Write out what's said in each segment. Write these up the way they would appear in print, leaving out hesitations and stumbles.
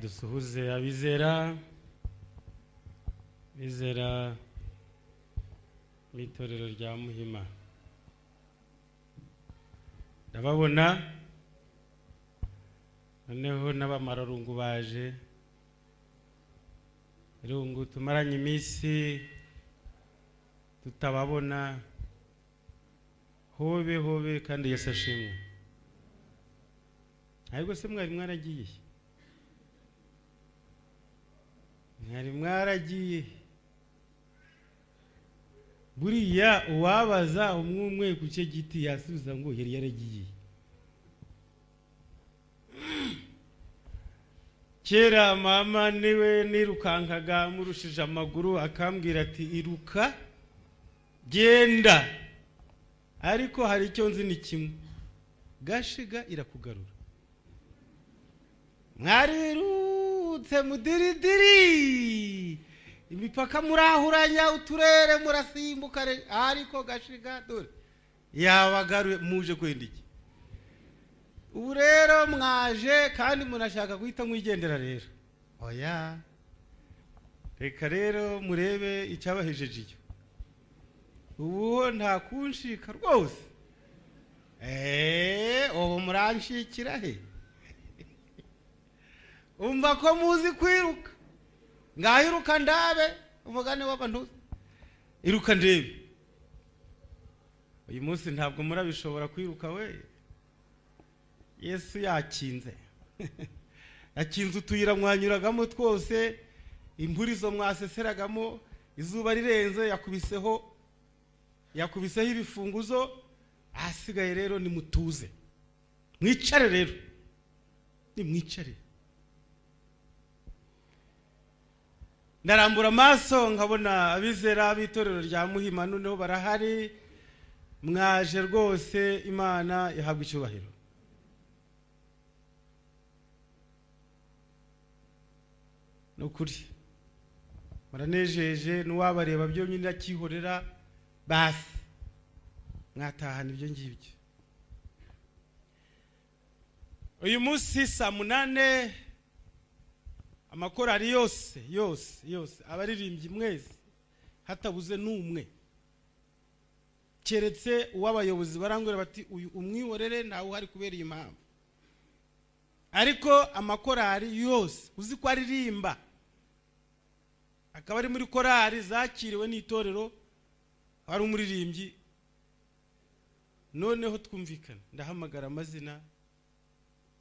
Dusuhuze abizera, bizera mu itorero rya Muhima. Ndababona noneho n'abamararungu baje, irungu tumaranye iminsi tutababona. Hobe hobe, kandi Yesu ashimwe. Ariko se mwari mwaragiye? Mwari mwaragiye? Buriya uwabaza umwe umwe ku cye giti yasubiza ngo yari yaragiye. Kera mama niwe nirukankaga amurushije amaguru, akambwira ati iruka genda. Ariko hari icyo nzi ni kimwe, gashiga irakugarura. Mwarirutse mudiridiri, imipaka murahuranya, uturere murasimbuka, ariko gashiga dore yabagaruye. Muje kwenda iki? Ubu rero mwaje kandi munashaka guhita mwigendera rero? Oya, reka rero murebe icyabahejeje iyo. Ubu nta kunshika rwose. Ubu muranshikira he? Umva ko muzi kwiruka, ngaho iruka ndabe. Umugani w'abantu, iruka ndebe. Uyu munsi ntabwo murabishobora kwiruka we. Yesu yakinze, yakinze utuyira mwanyuragamo twose, impurizo mwaseseragamo, izuba rirenze yakubiseho, yakubiseho ibifunguzo. Ahasigaye rero nimutuze, mwicare rero, nimwicare. Ndarambura amaso nkabona abizera b'itorero rya Muhima noneho barahari. Mwaje rwose, Imana ihabwa icyubahiro. Ni ukuri muranejeje, n'uwabareba byonyine akihorera, basi mwatahana ibyo ngibyo. Uyu munsi saa 8 amakorari yose yose yose, abaririmbyi mwese hatabuze n'umwe, keretse uw'abayobozi barangurura bati uyu umwihorere ntawe uhari kubera iyi mpamvu. Ariko amakorari yose uzi ko aririmba, akaba ari muri korari zakiriwe n'itorero, ari umuririmbyi, noneho twumvikana, ndahamagara amazina,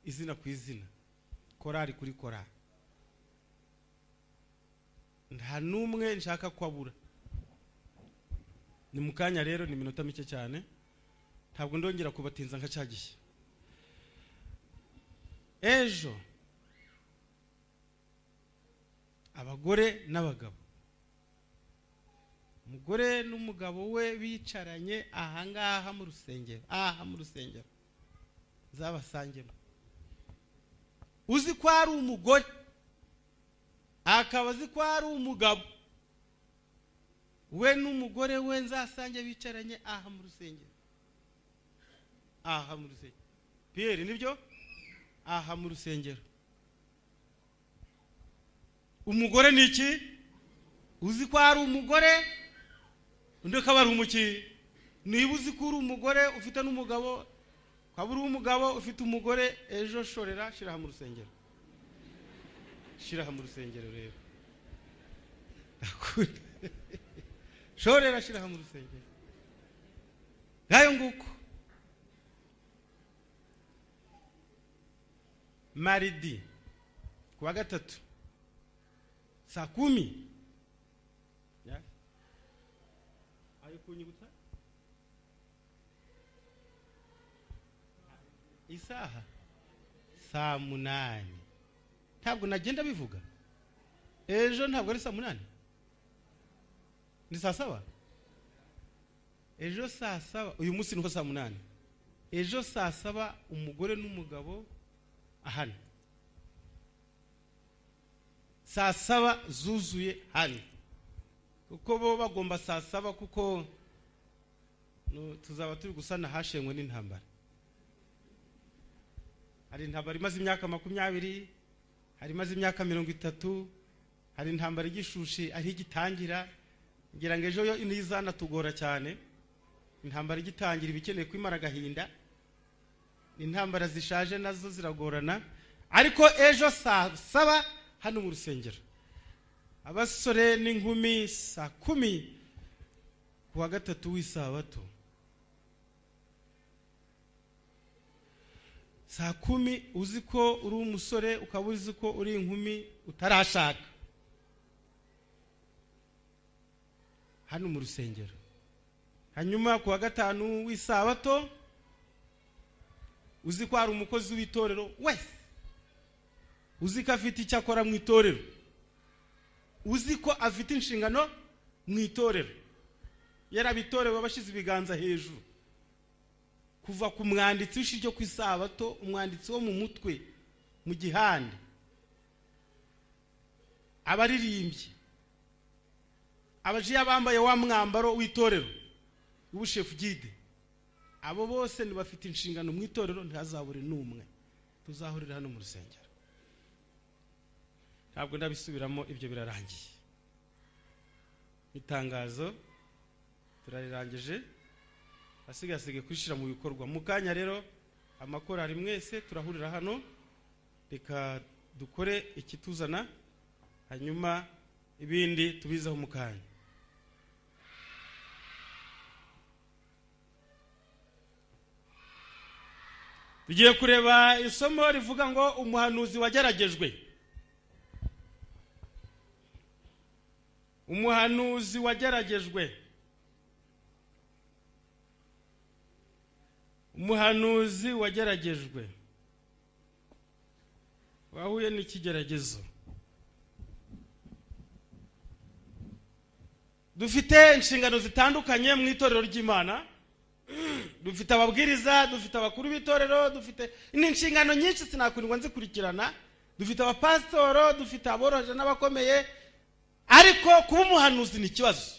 izina ku izina, korari kuri korari, nta n'umwe nshaka ko abura. Ni mu kanya rero, ni iminota mike cyane, ntabwo ndongera kubatinza nka cya gihe. Ejo abagore n'abagabo, umugore n'umugabo we bicaranye ahangaha mu rusengero, aha mu rusengero zabasangemo. Uzi ko ari umugore akaba azi ko ari umugabo, we n'umugore we nzasange bicaranye aha mu rusengero, aha mu rusengero. Pierre, nibyo? Aha mu rusengero. Umugore ni iki? Uzi ko ari umugore, undi akaba ari umuki. Niba uzi ko uri umugore ufite n'umugabo, ukaba uri umugabo ufite umugore, ejo shorera shira aha mu rusengero, shira aha mu rusengero rero. Shorera shira aha mu rusengero. Ngayo nguko. Maridi kuwa gatatu saa 10. Ayo kunyibutsa isaha saa 8. Ntabwo nagenda bivuga ejo, ntabwo ari saa 8, ni saa 7. Ejo saa 7, uyu munsi niho saa 8. Ejo saa 7 umugore n'umugabo ahano, saa 7 zuzuye hano, kuko bo bagomba saa 7, kuko tuzaba turi gusana hashenywe n'intambara. Hari intambara imaze imyaka 20. Hari imaze imyaka 30, hari intambara igishushi aho igitangira. Ngira ngo ejo yo ntizanatugora cyane. Intambara igitangira iba ikeneye kwimara agahinda. Intambara zishaje nazo ziragorana. Ariko ejo saa 7 hano mu rusengero, abasore n'inkumi, saa 10 ku wa gatatu w'isabato, saa 10. Uzi ko uri umusore, ukaba uzi ko uri inkumi utarashaka, hano mu rusengero. Hanyuma ku wa gatanu w'isabato, uzi ko hari umukozi w'itorero wese, uzi ko afite icyo akora mu itorero, uzi ko afite inshingano mu itorero, yarabitorewe, abashyize ibiganza hejuru, kuva ku mwanditsi w'ishuri ryo ku isabato, umwanditsi wo mu mutwe mu gihande, abaririmbyi, abajiya bambaye wa mwambaro w'itorero w'ubushefu gide, abo bose ntibafite inshingano mu itorero, ntihazabure n'umwe. Tuzahurira hano mu rusengero. Ntabwo ndabisubiramo, ibyo birarangiye. Itangazo turarirangije, asigasige kwishyira mu bikorwa. Mu kanya rero amakorari mwese turahurira hano, reka dukore ikituzana, hanyuma ibindi tubizeho mu kanya. Tugiye kureba isomo rivuga ngo umuhanuzi wageragejwe. Umuhanuzi wageragejwe. Umuhanuzi wageragejwe, wahuye n'ikigeragezo. Dufite inshingano zitandukanye mu itorero ry'Imana. Dufite ababwiriza, dufite abakuru b'itorero, dufite n'inshingano nyinshi sinakwirwa nzikurikirana. Dufite abapasitoro, dufite aboroheje n'abakomeye, ariko kuba umuhanuzi ni ikibazo.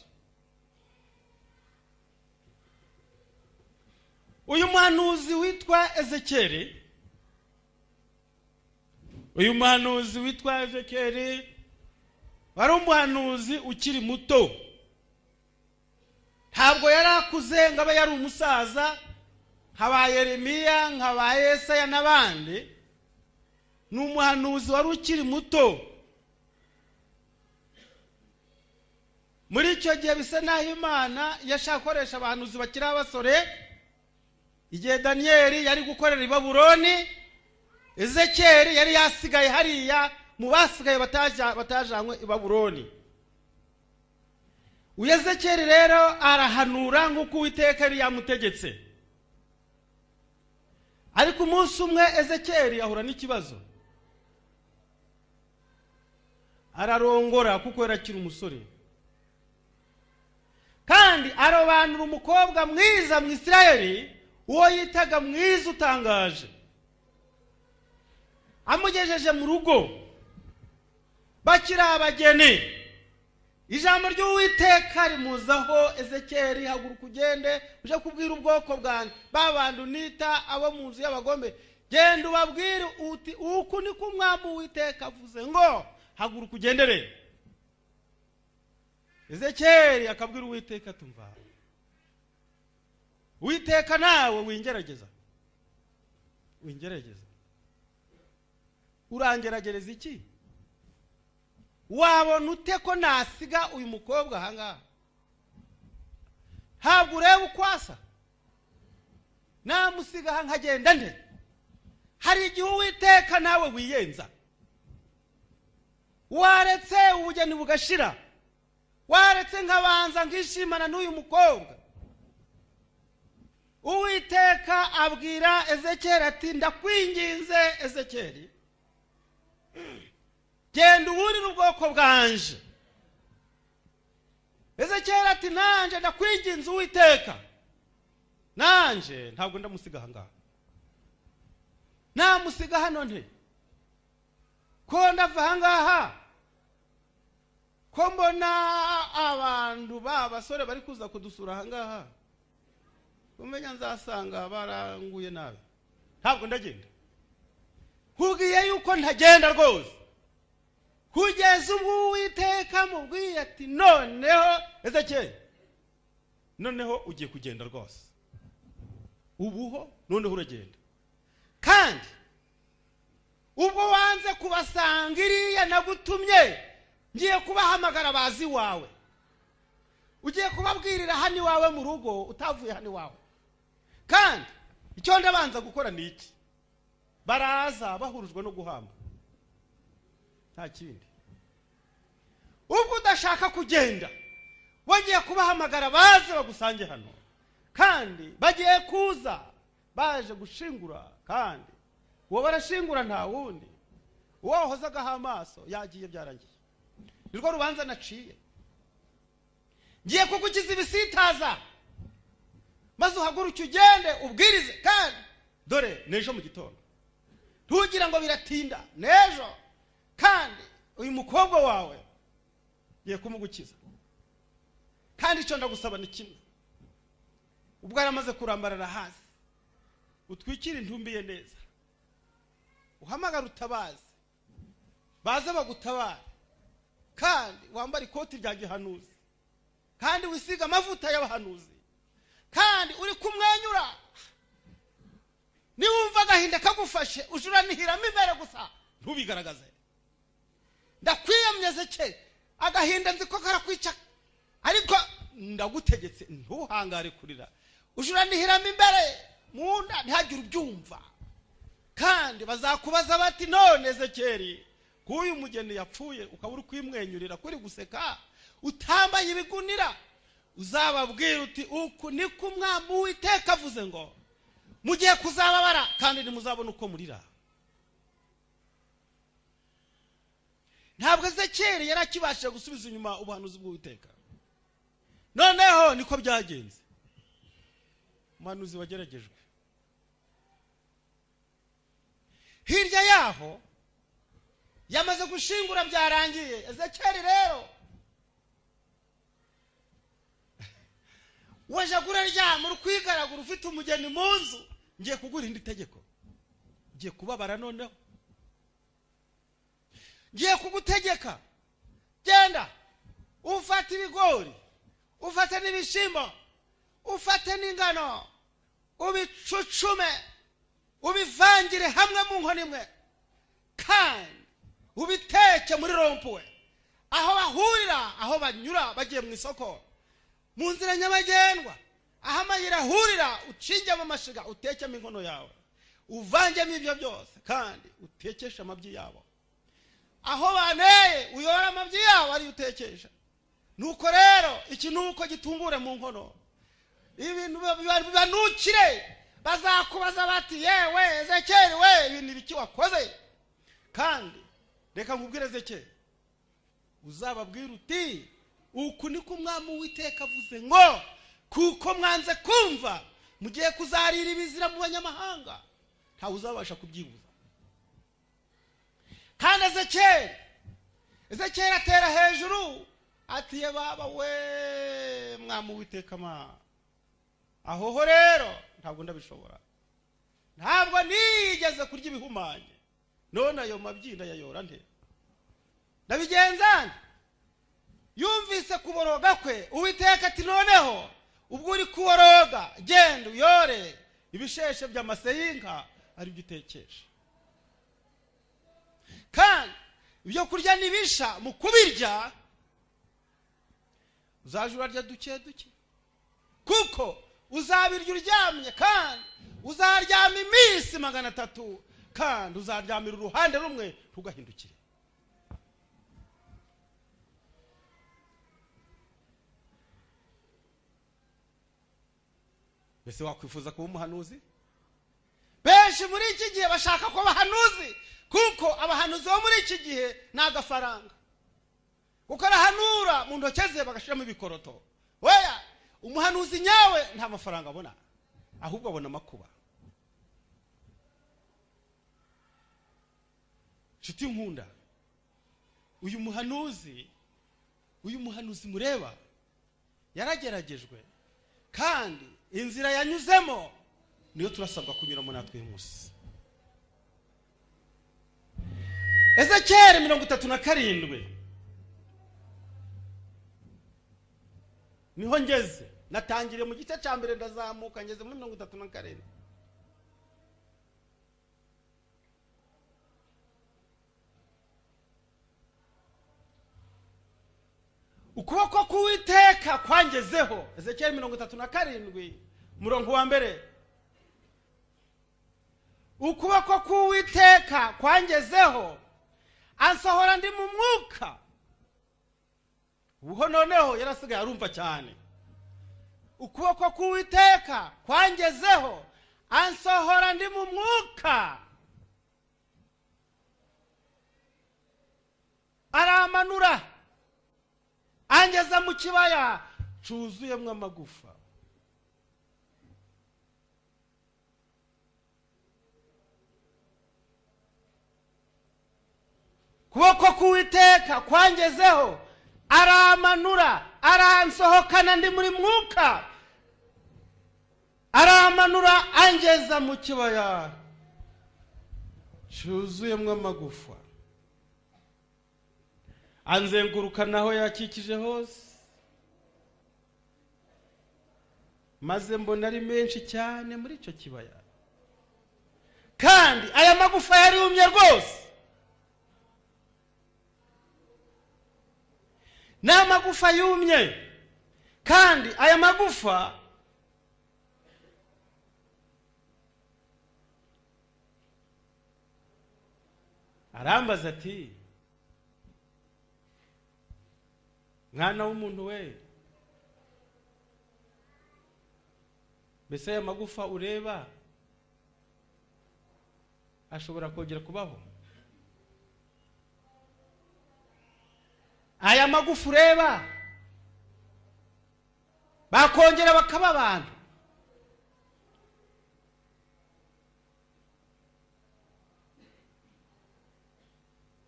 Uyu muhanuzi witwa Ezekeri, uyu muhanuzi witwa Ezekeri wari umuhanuzi ukiri muto. Ntabwo yari akuze ngo abe yari umusaza nka ba Yeremiya, nka ba Yesaya n'abandi. Ni umuhanuzi wari ukiri muto. Muri icyo gihe bisa n'aho Imana yashaka gukoresha abahanuzi bakiri abasore. Igihe Daniyeli yari gukorera i Babuloni, Ezekeri yari yasigaye hariya mu basigaye batajanywe i Babuloni. Uyu Ezekeri rero arahanura nk'uko Uwiteka yari yamutegetse. Ariko umunsi umwe Ezekeri ahura n'ikibazo, ararongora kuko yari akiri umusore, kandi arobanura umukobwa mwiza mu Isirayeli, uwo yitaga mwiza utangaje. Amugejeje mu rugo bakiri abageni, ijambo ry'Uwiteka rimuzaho: Ezekeri, haguruka ugende uje kubwira ubwoko bwanjye, ba bantu nita abo mu nzu y'abagome, genda ubabwire uti uku niko umwami Uwiteka avuze ngo haguruka ugendere. Ezekeri akabwira Uwiteka, tumva Uwiteka, nawe wingerageza, wingerageza, urangeragereza iki? Wabona ute ko nasiga uyu mukobwa ahangaha? Ntabwo ureba uko asa? Namusiga aha nkagenda nte? Hari igihe Uwiteka nawe wiyenza. Waretse ubugeni bugashira, waretse nkabanza nkishimana n'uyu mukobwa. Uwiteka abwira Ezekeri ati ndakwinginze Ezekeri, genda uburire ubwoko bwanje. Ezekeri ati nanje ndakwinginze Uwiteka, nanje ntabwo ndamusiga ahangaha. Namusiga hano nte? Ko ndava ahangaha, ko mbona abantu ba basore bari kuza kudusura ahangaha, umenya nzasanga baranguye nabi. Ntabwo ndagenda, nkubwiye yuko ntagenda rwose. Kugeza ubwo Uwiteka amubwiye ati: "Noneho Ezekiyeli, noneho ugiye kugenda rwose, ubuho noneho uragenda. Kandi ubwo wanze kubasanga iriya nagutumye, ngiye kubahamagara bazi iwawe. Ugiye kubabwirira hano iwawe mu rugo, utavuye hano iwawe. Kandi icyo ndabanza gukora ni iki? Baraza bahurujwe no guhamba, nta kindi. Ubwo udashaka kugenda, wagiye kubahamagara baze bagusange hano, kandi bagiye kuza baje gushingura. Kandi uwo barashingura nta wundi, uwo wahozagaho amaso yagiye, byarangiye. Nirwo rubanza naciye. Ngiye kugukiza ibisitaza, maze uhaguruke ugende ubwirize. Kandi dore n'ejo mu gitondo, ntugira ngo biratinda, n'ejo. Kandi uyu mukobwa wawe ngiye kumugukiza. Kandi icyo ndagusaba ni kimwe: ubwo yaramaze kurambarara hasi, utwikire intumbi ye neza, uhamagare utabazi baze bagutabara, kandi wambare ikoti rya gihanuzi, kandi wisiga amavuta y'abahanuzi, kandi uri kumwenyura. Niwumva agahinda kagufashe, uje uranihiramo imbere gusa, ntubigaragaze. Ndakwiyamye Ezekiyeli, agahinda nzi ko karakwica, ariko ndagutegetse ntuhangare kurira. Uje uranihiramo imbere mu nda, ntihagire ubyumva. Kandi bazakubaza bati: 'None Ezekiyeli, k'uyu mugeni yapfuye, ukaba uri kwimwenyurira, kuri guseka, utambaye ibigunira?' Uzababwira uti: 'Uku niko Umwami Uwiteka avuze ngo: mugiye kuzababara, kandi ntimuzabona uko murira.'" Ntabwo Ezekiyeli yari akibashije gusubiza inyuma ubuhanuzi bw'Uwiteka. Noneho niko byagenze. Umuhanuzi wageragejwe. Hirya yaho yamaze gushingura, byarangiye. Ezekiyeli rero waje uraryama, uri kwigaragura, ufite umugeni mu nzu. Ngiye kuguha indi tegeko, ngiye kubabara. Noneho ngiye kugutegeka: genda ufate ibigori, ufate n'ibishyimbo, ufate n'ingano, ubicucume, ubivangire hamwe mu nkono imwe, kandi ubiteke muri rond-point, aho bahurira, aho banyura bagiye mu isoko, mu nzira nyabagendwa, aho amayira ahurira. Ucingemo amashiga, utekemo inkono yawe, uvangemo ibyo byose, kandi utekeshe amabyi yabo. Aho baneye, uyore amabyi yabo ariyo utekesha. Nuko rero iki nuko gitungure mu nkono, ibintu bibanukire. Bazakubaza bati: 'Yewe Ezekeri we, ibintu ibiki wakoze?' Kandi reka nkubwire Ezekeri, uzababwira uti: 'Uku niko Umwami Uwiteka avuze ngo: kuko mwanze kumva, mugiye kuzarira ibizira mu banyamahanga, ntawe uzabasha kubyibuza.'" Kandi Ezekeri atera hejuru ati: "Ye baba we, Mwami Uwiteka ma, aho ho rero ntabwo ndabishobora. Ntabwo nigeze kurya ibihumanye. None ayo mabyi ndayayora nte? Ndabigenza nte?" Yumvise kuboroga kwe, Uwiteka ati: "Noneho ubwo uri kuboroga, genda uyore ibisheshe by'amase y'inka, aribyo utekesha. Kandi ibyo kurya nibisha, mu kubirya uzaje urarya duke duke, kuko uzabirya uryamye, kandi uzaryama iminsi 300, kandi uzaryamira uruhande rumwe, ntugahindukire." Mbese wakwifuza kuba umuhanuzi? Benshi muri iki gihe bashaka kuba abahanuzi, kuko abahanuzi bo muri iki gihe ni agafaranga, kuko arahanura mu ntoki ze bagashyiramo ibikoroto. Weya, umuhanuzi nyawe nta mafaranga abona, ahubwo abona amakuba. Nshuti nkunda, uyu muhanuzi mureba yarageragejwe, kandi inzira yanyuzemo niyo turasabwa kunyuramo natwe uyu munsi. Ezekiyeli 37 niho ngeze. Natangiriye mu gice cya mbere, ndazamuka ngeze muri 37. Ukuboko k'Uwiteka kwangezeho. Ezekiyeli 37, umurongo wa mbere. Ukuboko k'Uwiteka kwangezeho, ansohora ndi mu mwuka. Ubu noneho yarasigaye arumva cyane. Ukuboko k'Uwiteka kwangezeho, ansohora ndi mu mwuka, aramanura angeza mu kibaya cyuzuyemo amagufa. Kuboko k'Uwiteka kwangezeho, aramanura, aransohokana ndi muri mwuka, aramanura angeza mu kibaya cyuzuyemo amagufa, anzenguruka aho yakikije hose, maze mbona ari menshi cyane muri icyo kibaya, kandi aya magufa yari yumye rwose. Ni amagufa yumye, kandi aya magufa arambaza ati: "Mwana w'umuntu we, mbese aya magufa ureba ashobora kongera kubaho? Aya magufa ureba bakongera bakaba abantu?"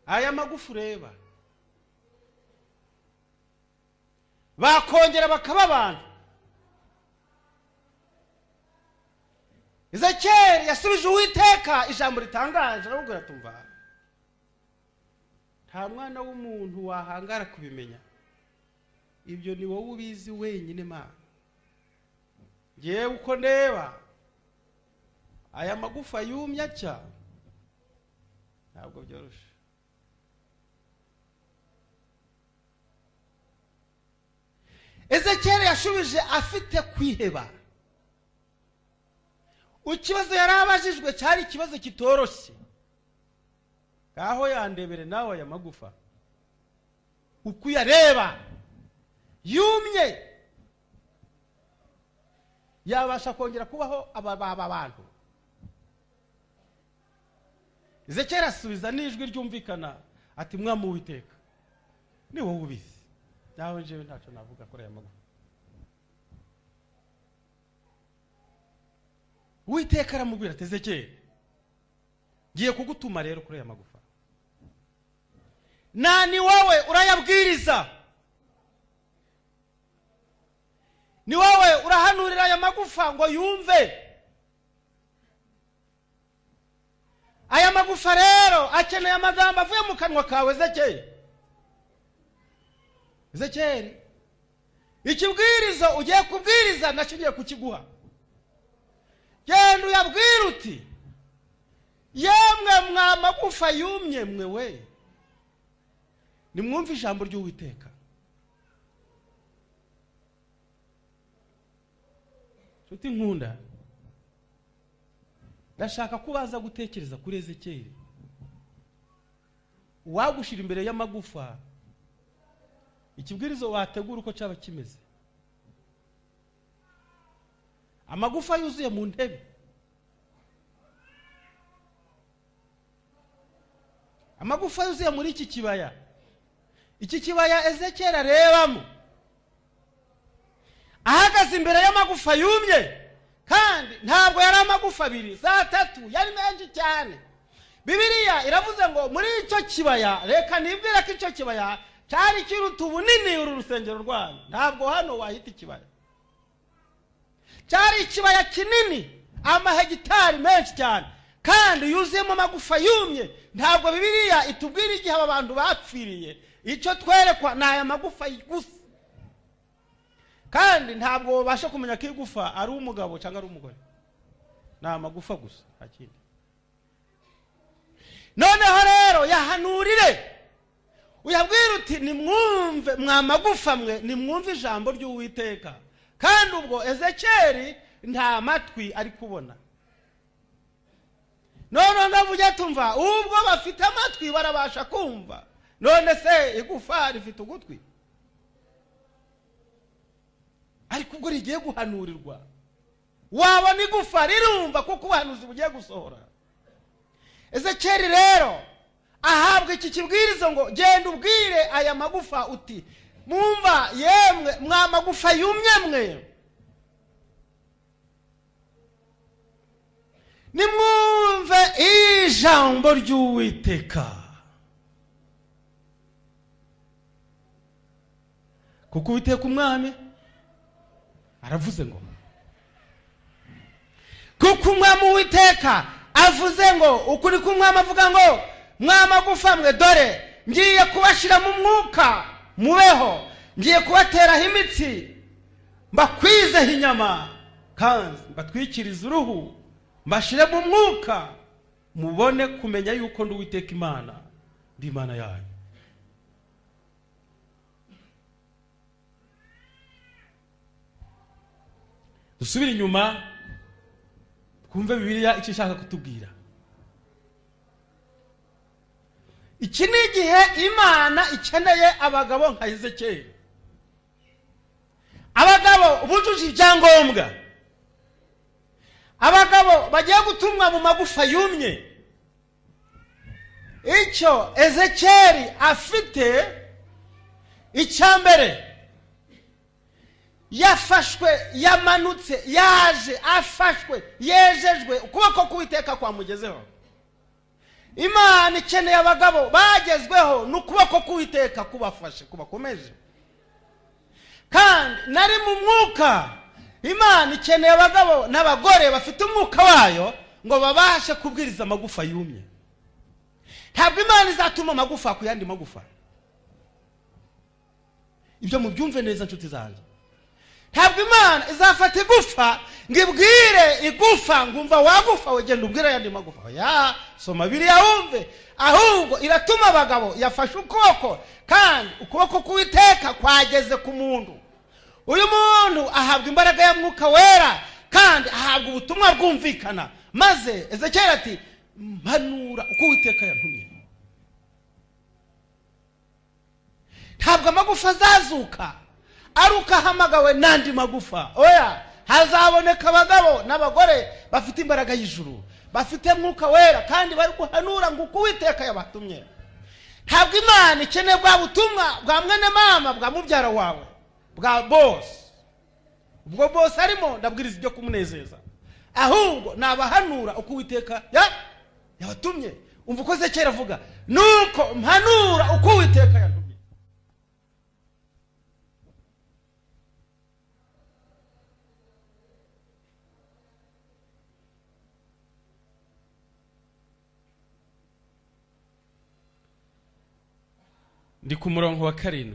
Aya magufa ureba bakongera bakaba abantu? Ezekiyeli yasubije Uwiteka ijambo ritangaje, aramubwira ati: "Umva, nta mwana w'umuntu wahangara kubimenya. Ibyo ni wowe ubizi wenyine, Mana. Ngewe uko ndeba aya magufa yumye atya, ntabwo byoroshye." Ezekiyeli yashubije afite kwiheba. Ikibazo yari abajijwe cyari ikibazo kitoroshye. Ngaho yandebere nawe, aya magufa uko uyareba yumye, yabasha kongera kubaho aba bantu? Ezekiyeli asubiza n'ijwi ryumvikana ati: "Mwami Uwiteka, ni wowe ubizi, nawe njyewe ntacyo navuga kuri aya magufa." Uwiteka aramubwira ati: "Ezekiyeli, ngiye kugutuma rero kuri aya magufa. Ni wowe urayabwiriza, ni wowe urahanurira aya magufa ngo yumve. Aya magufa rero akeneye amagambo avuye mu kanwa kawe, Ezekiyeli. Ezekiyeli, ikibwirizo ugiye kubwiriza nacyo ugiye kukiguha. Genda uyabwire uti: 'Yemwe mwa magufa yumye mwe we, nimwumve ijambo ry'Uwiteka.'" Nshuti nkunda, ndashaka ko ubaza gutekereza kuri Ezekiyeli. Uwagushyira imbere y'amagufa, ikibwirizo wategura uko cyaba kimeze? Amagufa yuzuye mu ntebe, amagufa yuzuye muri iki kibaya, iki kibaya Ezekiyeli arebamo, ahagaze imbere y'amagufa yumye. Kandi ntabwo yari amagufa abiri, za atatu, yari menshi cyane. Bibiliya iravuze ngo muri icyo kibaya, reka nibwire ko icyo kibaya cyari kiruta ubunini uru rusengero rwanyu. Ntabwo hano wahita ikibaya, cyari ikibaya kinini, amahegitari menshi cyane. Kandi yuzuyemo amagufa yumye. Ntabwo Bibiliya itubwira igihe aba bantu bapfiriye. Icyo twerekwa ni aya magufa gusa, kandi ntabwo babasha kumenya ko igufa ari umugabo cyangwa ari umugore. Ni amagufa gusa, nta kindi. Noneho rero yahanurire, uyabwira uti: "Nimwumve, mwa magufa mwe, nimwumve ijambo ry'Uwiteka." Kandi ubwo Ezekeri nta matwi ari kubona. Noneho ndavuge tumva, ubwo bafite amatwi barabasha kumva. None se igufa rifite ugutwi? Ariko ubwo rigiye guhanurirwa, wabona igufa rirumva, kuko ubuhanuzi bugiye gusohora. Ezekeri rero ahabwa iki kibwirizo ngo: "Genda ubwire aya magufa uti: mwumva yemwe mwa magufa yumye mwe, nimwumve ijambo ry'Uwiteka, kuko Uwiteka Umwami aravuze ngo, kuko Umwami Uwiteka avuze ngo, ukuri k'Umwami avuga ngo: mwa magufa mwe, dore ngiye kubashyira mu mwuka mubeho, ngiye kubateraho imitsi, mbakwizeho inyama, kandi mbatwikirize uruhu, mbashyire mu mwuka, mubone kumenya yuko ndi Uwiteka Imana, ndi Imana yanyu." Dusubire inyuma twumve Bibiliya icyo ishaka kutubwira. Iki ni igihe Imana ikeneye abagabo nka Ezekeri, abagabo bujuje ibyangombwa, abagabo bagiye gutumwa mu magufa yumye. Icyo Ezekeri afite, icya mbere, yafashwe, yamanutse, yaje afashwe, yejejwe, ukuboko k'Uwiteka kwamugezeho. Imana ikeneye abagabo bagezweho n'ukuboko k'Uwiteka kubafashe, kubakomeje, kandi nari mu mwuka. Imana ikeneye abagabo n'abagore bafite umwuka wayo ngo babashe kubwiriza amagufa yumye. Ntabwo Imana izatuma amagufa ku yandi magufa. Ibyo mubyumve neza, nshuti zanjye. Ntabwo Imana izafata igufa ngo ibwire igufa ngo: "Umva wagufa we, genda ubwire ayandi magufa." Ya soma biriya wumve. Ahubwo iratuma abagabo yafashe ukuboko, kandi ukuboko k'Uwiteka kwageze ku muntu. Uyu muntu ahabwa imbaraga ya Mwuka Wera, kandi ahabwa ubutumwa bwumvikana. Maze Ezekiyeli ati: "Mpanura uko Uwiteka yantumye." Ntabwo amagufa azazuka ari uko ahamagawe n'andi magufa. Oya, hazaboneka abagabo n'abagore bafite imbaraga y'ijuru, bafite Mwuka Wera, kandi bari guhanura ngo uko Uwiteka yabatumye. Ntabwo Imana ikeneye bwa butumwa bwa mwene mama, bwa mubyara wawe, bwa boss. Ubwo boss arimo ndabwiriza ibyo kumunezeza. Ahubwo ni abahanura uko Uwiteka yabatumye. Umva uko Ezekiyeli avuga: "Nuko mpanura uko Uwiteka yantumye." Ndi ku murongo wa 7.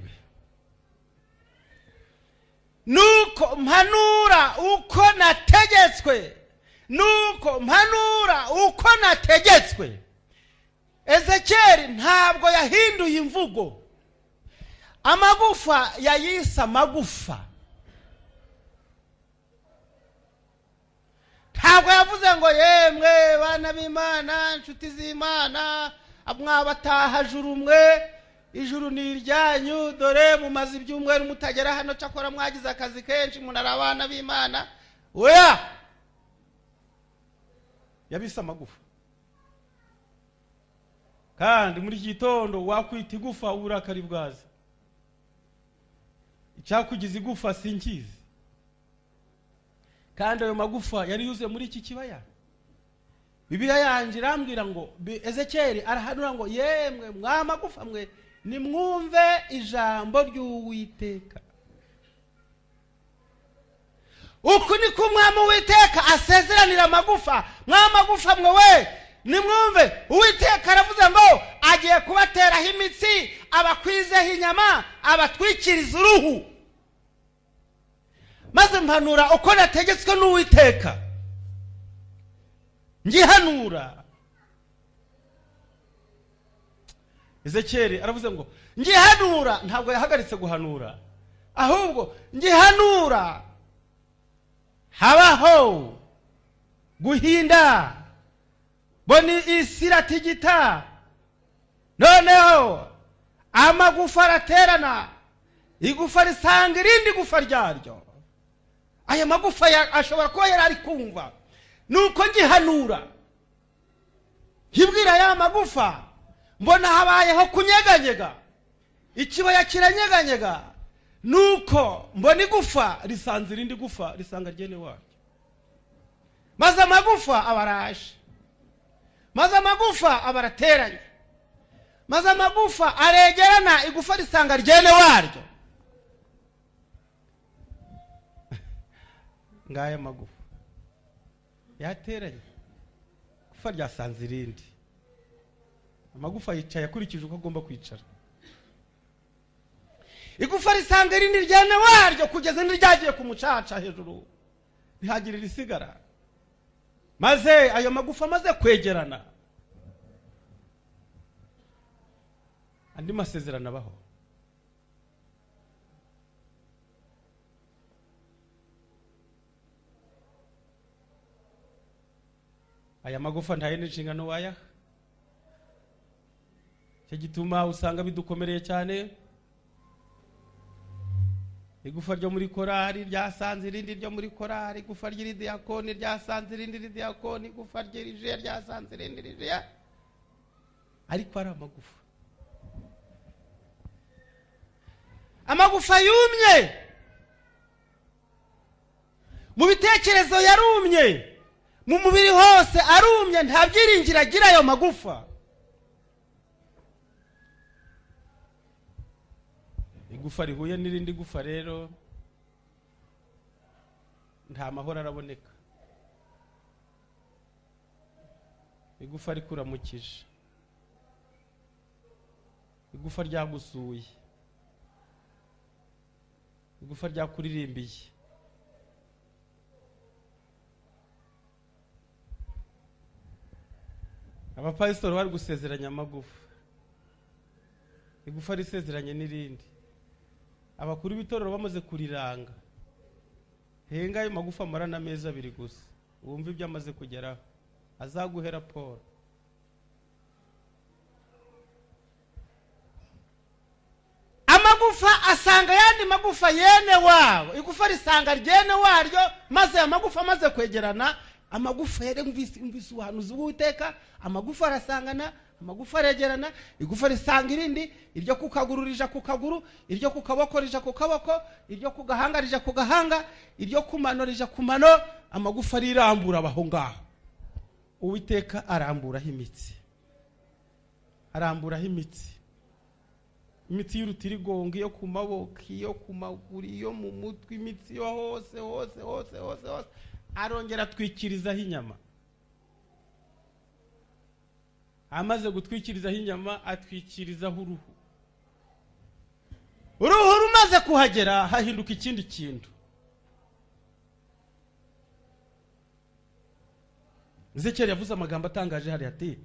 Nuko mpanura uko nategetswe, nuko mpanura uko nategetswe. Ezekiyeli ntabwo yahinduye imvugo. Amagufa yayise amagufa. Ntabwo yavuze ngo: "Yemwe bana b'Imana, inshuti z'Imana, mwabataha juru mwe, ijuru ni iryanyu, dore mumaze ibyumweru mutagera hano, cyakora mwagize akazi kenshi, munara abana b'Imana." Oya, yabise amagufa. Kandi muri iki gitondo wakwita igufa, uburakari bwaza. Icyakugize igufa sinkizi. Kandi ayo magufa yari yuzuye muri iki kibaya. Bibiliya yanjye irambwira ngo Ezekiyeli arahanura ngo: "Yemwe mwa magufa mwe, nimwumve ijambo ry'Uwiteka. Uku ni ko Umwami Uwiteka asezeranira amagufa: mwa magufa mwe we, Nimwumve, Uwiteka aravuze ngo agiye kubateraho imitsi, abakwizeho inyama, abatwikiriza uruhu. Maze mpanura uko nategetswe n'Uwiteka. Ngihanura, Ezekiyeli aravuze ngo ngihanura, ntabwo yahagaritse guhanura, ahubwo ngihanura habaho guhinda, mbona isi iratigita, noneho amagufa araterana, igufa risanga irindi gufa ryaryo. Aya magufa ashobora kuba yari ari kumva. Nuko ngihanura, nkibwira ya magufa, mbona habayeho kunyeganyega, ikibaya kiranyeganyega, nuko mbona igufa risanze irindi gufa, risanga ryene waryo, maze amagufa aba araje, maze amagufa aba arateranye, maze amagufa aregerana, igufa risanga ryene waryo. Ngaya magufa yateranye, igufa ryasanze irindi, amagufa yicaye akurikije uko agomba kwicara, igufa risanga irindi ryene waryo, kugeza n'iryagiye ku mucaca hejuru, ntihagire irisigara. Maze ayo magufa amaze kwegerana, andi masezerano abaho. Aya magufa nta yindi nshingano wayaha. Icyo gituma usanga bidukomereye cyane. Igufa ryo muri korari ryasanze irindi ryo muri korari, igufa ry'iridiyakoni ryasanze irindi ridiyakoni, igufa ry'irijiya ryasanze irindi rijiya, ariko ari amagufa, amagufa yumye mu bitekerezo, yarumye mu mubiri hose, arumye, nta byiringiro agira ayo magufa. Igufa rihuye n'irindi gufa rero, nta mahoro araboneka. Igufa rikuramukije, igufa ryagusuye, igufa ryakuririmbiye, abapasitori bari gusezeranya amagufa, igufa risezeranye n'irindi, abakuru b'itorero bamaze kuriranga, henga ayo magufa amarana amezi 2 gusa, wumve ibyo amaze kugeraho, azaguhe raporo. Amagufa asanga ayandi magufa yene wabo, igufa risanga ryene waryo, maze aya magufa amaze kwegerana, amagufa yari mvise ubuhanuzi bw'Uwiteka, amagufa arasangana, amagufa aregerana, igufa risanga irindi, iryo ku kaguru rija ku kaguru, iryo ku kaboko rija ku kaboko, iryo ku gahanga rija ku gahanga, iryo ku mano rija ku mano, amagufa arirambura abaho ngaho. Uwiteka aramburaho imitsi, aramburaho imitsi, imitsi y'urutirigongo, iyo ku maboko, iyo ku maguru, iyo mu mutwe, imitsi yo hose hose hose hose hose, arongera atwikirizaho inyama. Amaze gutwikirizaho inyama, atwikirizaho uruhu. Uruhu rumaze kuhagera, hahinduka ikindi kintu. Ezekiyeli yavuze amagambo atangaje hari ati: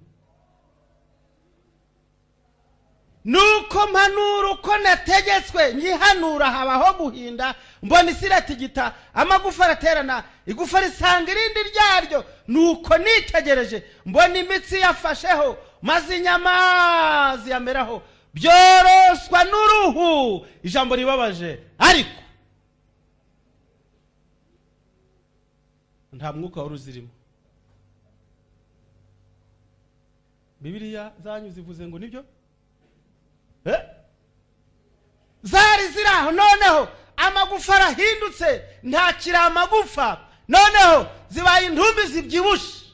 nuko mpanura uko nategetswe, nyihanura habaho guhinda, mbona isi iratigita, amagufa araterana, igufa risanga irindi ryaryo. Nuko nitegereje, mbona imitsi yafasheho, maze inyama ziyameraho, byoroswa n'uruhu. Ijambo ribabaje, ariko nta mwuka wari uzirimo. Bibiliya zanyu zivuze ngo nibyo? Zari ziri aho, noneho amagufa arahindutse, ntakiri amagufa, noneho zibaye intumbi zibyibushe,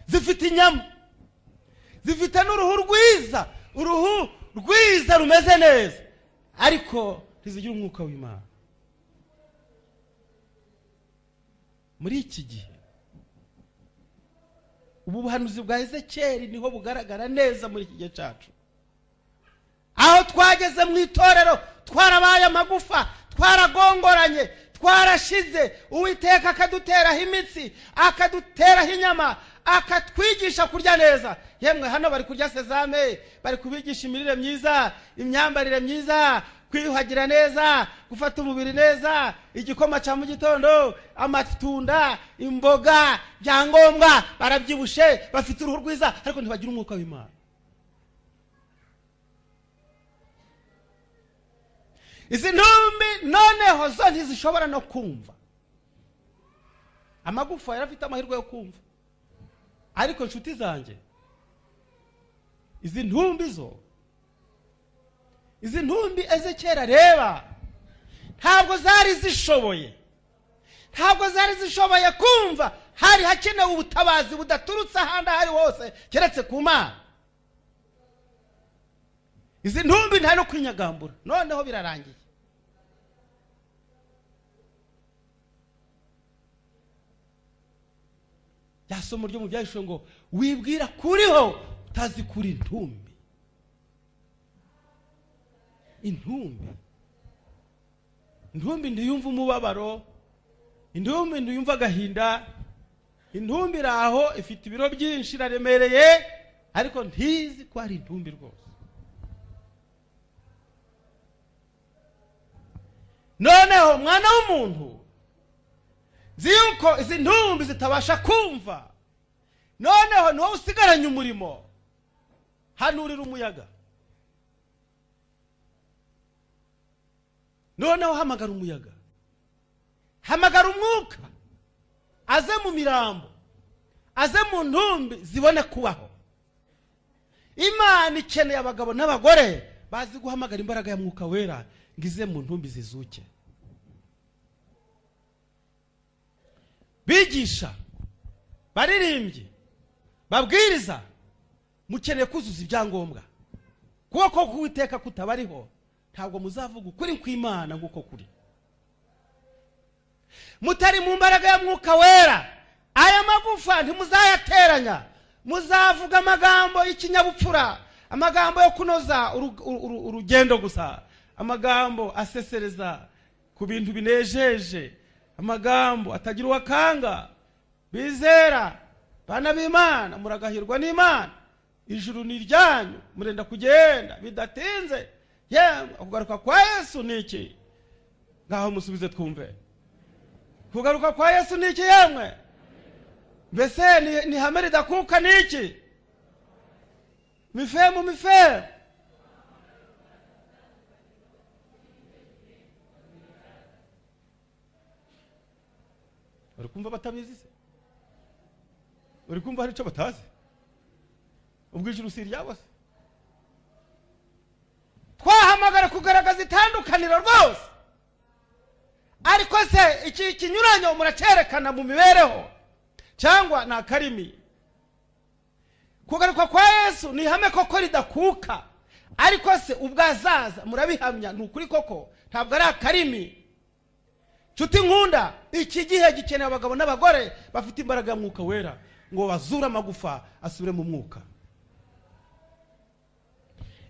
zifite inyama, zifite n'uruhu rwiza, uruhu rwiza rumeze neza, ariko ntizigira umwuka w'Imana. Muri iki gihe Ubu buhanuzi bwa Ezekiyeli niho bugaragara neza muri iki gihe cyacu, aho twageze mu itorero twarabaye amagufa, twaragongoranye, twarashize. Uwiteka akaduteraho imitsi, akaduteraho inyama, akatwigisha kurya neza. Yemwe, hano bari kurya sezame, bari kubigisha imirire myiza, imyambarire myiza, kwiyuhagira neza, gufata umubiri neza, igikoma cya mu gitondo, amatunda, imboga, byangombwa. Barabyibushe, bafite uruhu rwiza, ariko ntibagira umwuka w'Imana. Izi ntumbi noneho zo ntizishobora no kumva. Amagufa yari afite amahirwe yo kumva, ariko inshuti zanjye, izi ntumbi zo, izi ntumbi Ezekiyeli areba, ntabwo zari zishoboye, ntabwo zari zishoboye kumva. Hari hakenewe ubutabazi budaturutse ahandi aho ari hose keretse ku Mana. Izi ntumbi nta no kwinyagambura, noneho birarangiye. Rya somo ryo mu Byahishuwe ngo wibwira kuriho utazi kuri intumbi. Intumbi, intumbi ntiyumva umubabaro, intumbi ntiyumva agahinda. Intumbi iri aho, ifite ibiro byinshi, iraremereye, ariko ntizi ko ari intumbi rwose. Noneho mwana w'umuntu, nzi yuko izi ntumbi zitabasha kumva, noneho ni wowe usigaranye umurimo. Hanurira umuyaga, noneho hamagara umuyaga, hamagara umwuka aze mu mirambo, aze mu ntumbi zibone kubaho. Imana ikeneye abagabo n'abagore bazi guhamagara imbaraga ya Mwuka Wera ngo ize mu ntumbi zizuke. Bigisha, baririmbyi, babwiriza, mukeneye kuzuza ibyangombwa. Kuboko k'Uwiteka kutabariho, ntabwo muzavuga ukuri kw'Imana nk'uko kuri. Mutari mu mbaraga ya Mwuka Wera, aya magufa ntimuzayateranya. Muzavuga amagambo y'ikinyabupfura, amagambo yo kunoza urugendo gusa, amagambo asesereza ku bintu binejeje, amagambo atagira uwakanga. Bizera, bana b'Imana, muragahirwa n'Imana, ijuru ni iryanyu, murenda kugenda bidatinze. Yemwe, kugaruka kwa Yesu ni iki? Ngaho musubize twumve. Kugaruka kwa Yesu ni iki? Yemwe, mbese ni ihame ridakuka? Ni iki? Mifemu, mifemu. Uri kumva batabizi se? Uri kumva hari icyo batazi? Ubwo ijuru si iryabo se? Twahamagara kugaragaza itandukaniro rwose, ariko se iki kinyuranyo muracyerekana mu mibereho cyangwa ni akarimi? Kugaruka kwa Yesu ni ihame koko ridakuka, ariko se ubwo azaza murabihamya? Ni ukuri koko, ntabwo ari akarimi. Nshuti nkunda, iki gihe gikeneye abagabo n'abagore bafite imbaraga ya Mwuka Wera ngo bazure amagufa asubire mu mwuka.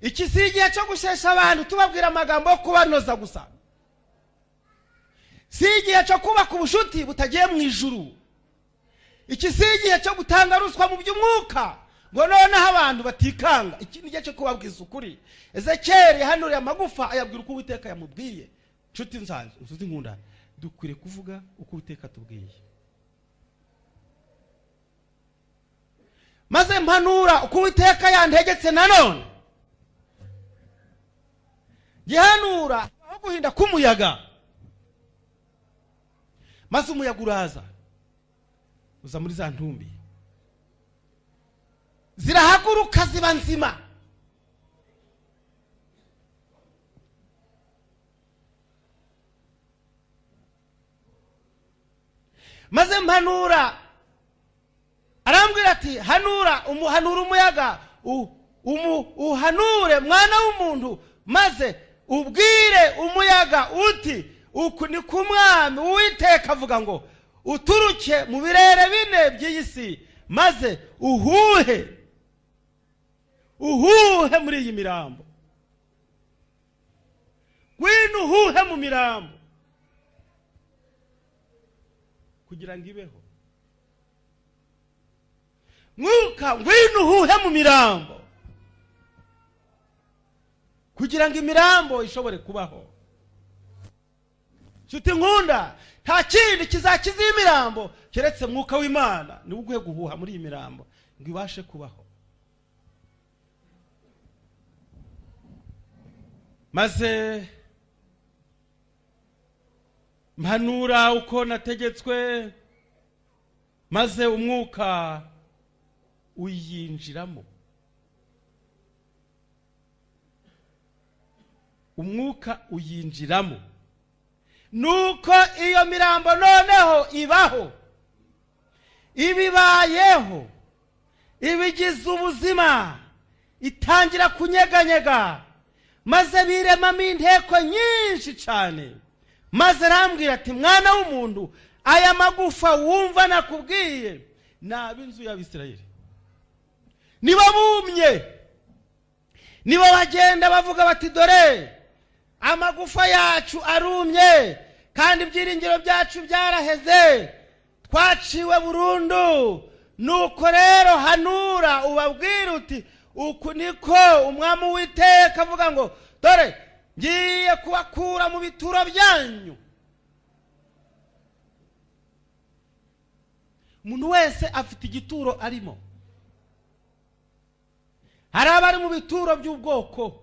Iki si igihe cyo gushesha abantu tubabwira amagambo yo kubanoza gusa. Si igihe cyo kubaka ubushuti butagiye mu ijuru. Iki si igihe cyo gutanga ruswa mu by'umwuka ngo noneho abantu batikanga. Iki ni igihe cyo kubabwiza ukuri. Ezekiyeli yahanuriye amagufa, ayabwira uko Uwiteka yamubwiye. Nshuti nsanzwe, nshuti nkunda, dukwiriye kuvuga uko Uwiteka atubwiye. Maze mpanura uko Uwiteka yantegetse. Nanone gihanura aho guhinda k'umuyaga, maze umuyaga uraza, uza muri za ntumbi, zirahaguruka, ziba nzima. Maze mpanura, arambwira ati: "Hanura, umuhanura umuyaga, uhanure mwana w'umuntu, maze ubwire umuyaga uti: uku ni ku Mwami Uwiteka avuga ngo uturuke mu birere bine by'iyi si." Maze uhuhe, uhuhe muri iyi mirambo. Ngwino uhuhe mu mirambo kugira ngo ibeho. Mwuka, ngwino uhuhe mu mirambo kugira ngo imirambo ishobore kubaho. Nshuti nkunda, nta kindi kizakiza iyi mirambo keretse Mwuka w'Imana. Niwe uguhe guhuha muri iyi mirambo ngo ibashe kubaho. Maze mpanura uko nategetswe, maze umwuka uyinjiramo. Umwuka uyinjiramo, nuko iyo mirambo noneho ibaho, ibibayeho, ibigize ubuzima, itangira kunyeganyega, maze biremamo inteko nyinshi cyane. Maze arambwira ati: "Mwana w'umuntu, aya magufa wumva nakubwiye ni ab'inzu y'Abisirayeli. Niba bumye, niba bagenda bavuga bati: 'Dore amagufa yacu arumye, kandi ibyiringiro byacu byaraheze, twaciwe burundu.' Nuko rero hanura ubabwire uti: 'Uku niko Umwami Uwiteka avuga ngo: Dore ngiye kubakura mu bituro byanyu.'" Umuntu wese afite igituro arimo. Hari abari mu bituro by'ubwoko,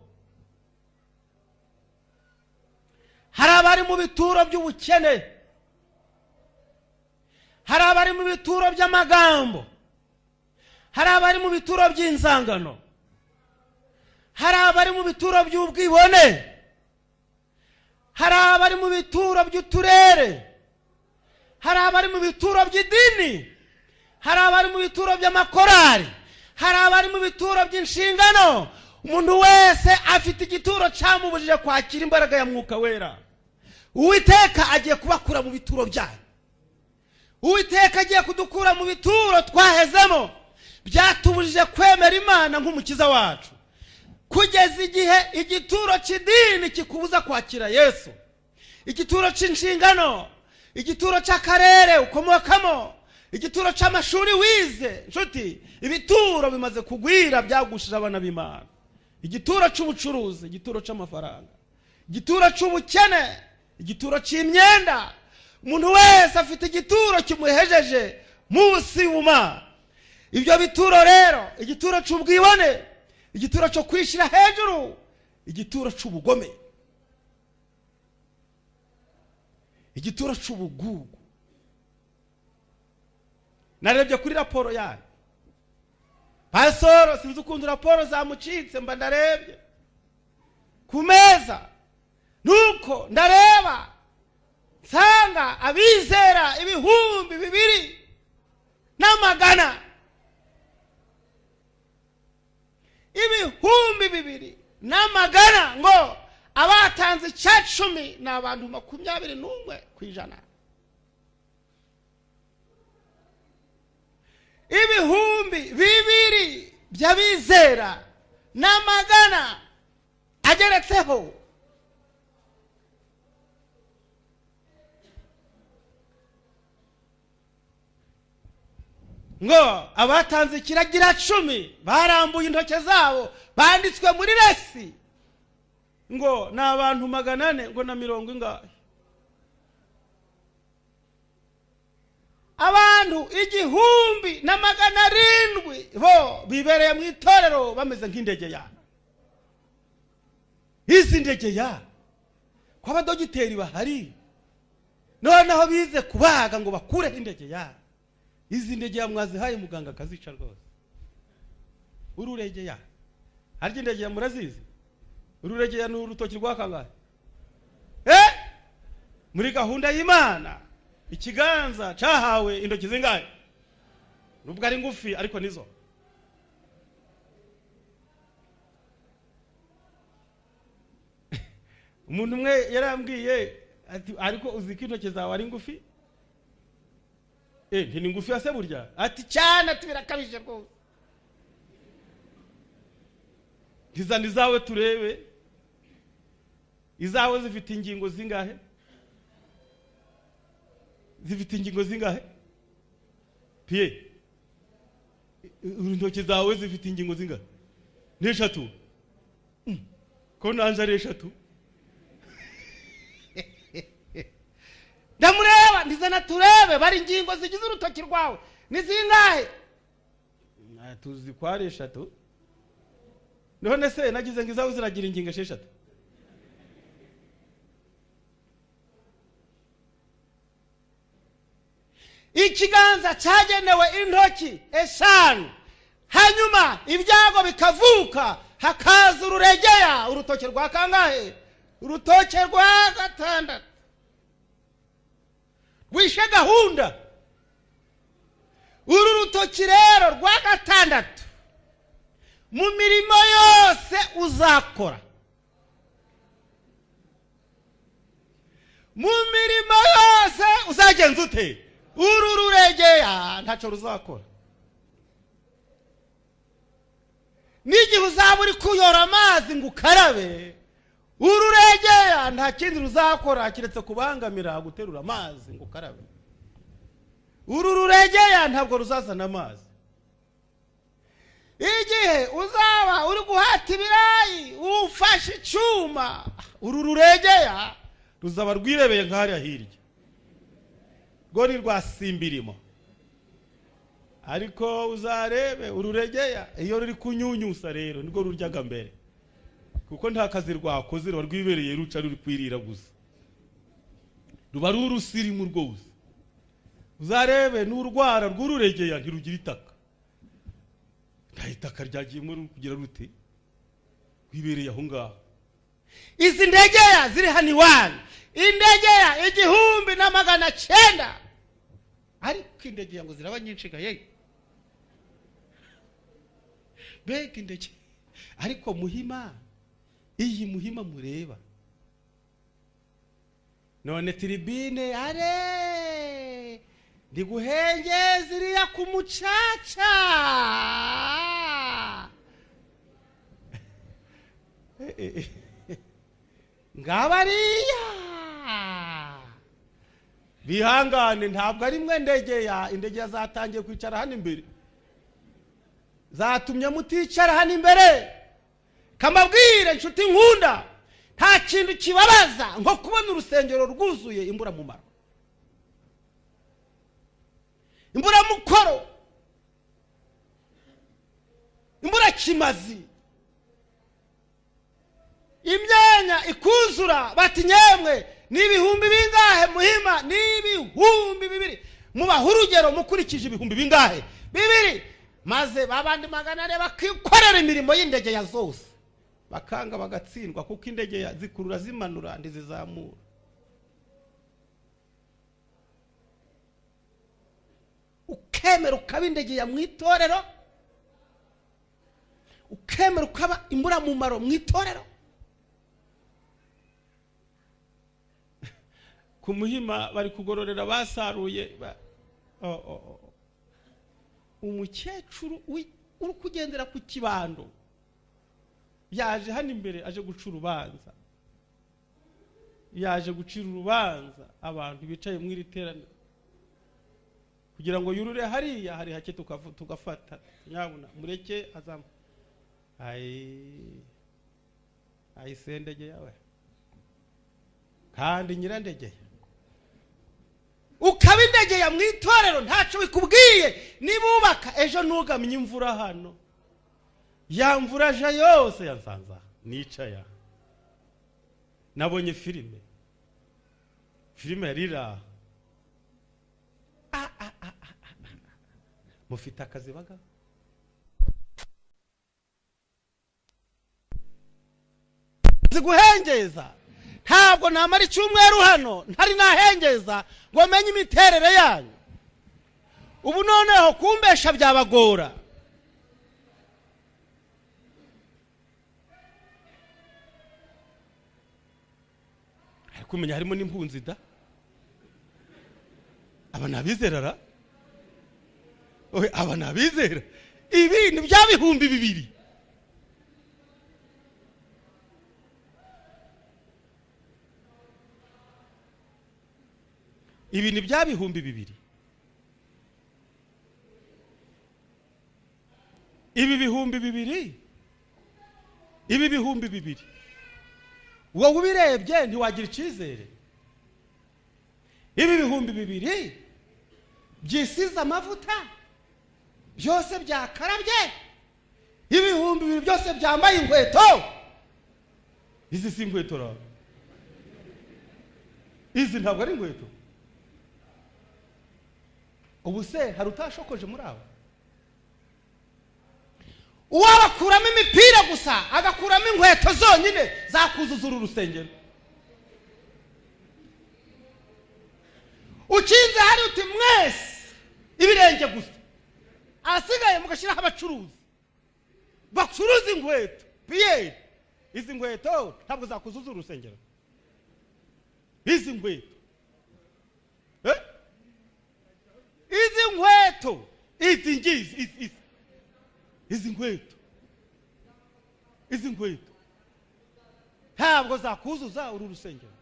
hari abari mu bituro by'ubukene, hari abari mu bituro by'amagambo, hari abari mu bituro by'inzangano, hari abari mu bituro by'ubwibone, hari abari mu bituro by'uturere, hari abari mu bituro by'idini, hari abari mu bituro by'amakorari, hari abari mu bituro by'inshingano. Umuntu wese afite igituro cyamubujije kwakira imbaraga ya Mwuka Wera. Uwiteka agiye kubakura mu bituro byanyu. Uwiteka agiye kudukura mu bituro twahezemo byatubujije kwemera Imana nk'Umukiza wacu. Kugeza igihe igituro cy'idini kikubuza kwakira Yesu, igituro cy'inshingano, igituro cy'akarere ukomokamo, igituro cy'amashuri wize. Nshuti, ibituro bimaze kugwira byagushije abana b'Imana. Igituro cy'ubucuruzi, igituro cy'amafaranga, igituro cy'ubukene, igituro cy'imyenda. Umuntu wese afite igituro kimuhejeje munsi y'ubumana. Ibyo bituro rero: igituro cy'ubwibone, igituro cyo kwishyira hejuru, igituro cy'ubugome, igituro cy'ubugugu. Narebye kuri raporo yayo, pasoro, sinzi ukuntu raporo zamucitse, mba ndarebye ku meza, nuko ndareba nsanga abizera 2100, 2100, ngo abatanze 10% ni abantu 21%. 2000 by'abizera n'amagana ageretseho, ngo abatanze 10% barambuye intoki zabo banditswe muri resi, ngo ni abantu 400 ngo na mirongo ingahe. Abantu 1700 bo bibereye mu itorero bameze nk'indegeya. Izi ndegeya ko abadogiteri bahari noneho bize kubaga ngo bakureho indegeya, izi ndegeya mwazihaye muganga akazica rwose. Ururegeya, harya indegeya murazizi? Ururegeya ni urutoki rwa kangahe? Muri gahunda y'Imana ikiganza cyahawe intoki zingahe? Nubwo ari ngufi ariko nizo. Umuntu umwe yarambwiye ati: "Ariko uzi ko intoki zawe ari ngufi?" Nti ni ngufi se burya? Ati cyane, ati birakabije rwose. Ntizana izawe turebe. Izawe zifite ingingo zingahe? Zifite ingingo zingahe? Piye, intoki zawe zifite ingingo zingahe? Ni 3. Ko nanjye ari 3. Ndamureba, ndizana turebe bari ingingo zigize urutoki rwawe ni zingahe? Tuzi ko ari 3. None se nagize ngo izawe ziragira ingingo 6? Ikiganza cyagenewe intoki 5, hanyuma ibyago bikavuka, hakaza ururegeya, urutoke rwa kangahe? Urutoke rwa 6 rwishe gahunda. Uru rutoki rero rwa 6 mu mirimo yose uzakora, mu mirimo yose uzagenza ute? Uru ruregeya ntacyo ruzakora. N'igihe uzaba uri kuyora amazi ngo ukarabe, ururegeya nta kindi ruzakora keretse kubangamira guterura amazi ngo ukarabe. Uru ruregeya ntabwo ruzazana amazi. Igihe uzaba uri guhata ibirayi ufashe icyuma, uru ruregeya ruzaba rwirebeye nk'ahariya hirya, rwo ni rwa simbirimo. Ariko uzarebe ururegeya iyo ruri kunyunyusa rero nirwo ruryaga mbere, kuko nta kazi rwakoze, ruba rwibereye ruca ruri kwirira gusa, ruba ari urusirimu rwose. Uzarebe n'urwara rw'ururegeya ntirugira itaka, nta itaka ryagiyemo kugira rute, rwibereye aho ngaho. Izi ndegeya ziri hano iwanyu, indegeya 1900, ariko indegeya ngo ziraba nyinshi ga ye, mbega indege! Ariko Muhima, iyi Muhima mureba none tribune are ndiguhengeza iriya ku mucaca. Ngabariya bihangane, ntabwo ari mwe ndegeya. Indegeya zatangiye kwicara hano imbere, zatumye muticara hano imbere. Kamabwire nshuti nkunda, nta kintu kibabaza nko kubona urusengero rwuzuye imburamumaro, imburamukoro, imburakimazi. Imyanya ikuzura, bati nyemwe ni 2000 bingahe Muhima? Ni 2000. Mubaha urugero mukurikije 2000 bingahe? 2. Maze babandi 400 bakikorera imirimo y'indegeya zose, bakanga bagatsindwa, kuko indegeya zikurura zimanura ndizizamura. Ukemera ukaba indegeya mu itorero, ukemera ukaba imburamumaro mu itorero. Ku Muhima bari kugororera basaruye umukecuru uri kugendera ku kibando yaje hano imbere aje guca urubanza, yaje gucira urubanza abantu bicaye mu iri teraniro kugira ngo yurure hariya hari hake tugafata. Nyabuna mureke azamu ayi sendege yawe kandi nyirandegeye. Ukaba indegeya mu itorero ntacyo bikubwiye. Nibubaka ejo ntugamye imvura hano, ya mvura aje yose yansanza nicaya. Nabonye filime, filime yari iraha. Mufite akazi bagabo. Ziguhengeza, ntabwo namara icyumweru hano ntari nahengeza ngo menye imiterere yanyu. Ubu noneho kumbesha byabagora. Ariko umenya harimo n'impunzi da, aba nabizerara. Oye, aba ni abizera. Ibi ni bya 2000. Ibi ni bya 2000. Ibi 2000, ibi 2000, wowe ubirebye ntiwagira icyizere. Ibi 2000 byisize amavuta byose byakarabye, 2000 byose byambaye inkweto. Izi si inkweto ra, izi ntabwo ari inkweto. Ubu se hari utashokoje muri abo? Uwabakuramo imipira gusa, agakuramo inkweto zonyine, zakuzuza uru rusengero. Ukinze hari uti mwese ibirenge gusa, ahasigaye mugashyiraho abacuruzi bacuruza inkweto. Piyeri, izi nkweto ntabwo zakuzuza uru rusengero. Izi nkweto, eh? Izi nkweto, izi ngizi, izi, izi, izi nkweto, izi nkweto ntabwo zakuzuza uru rusengero.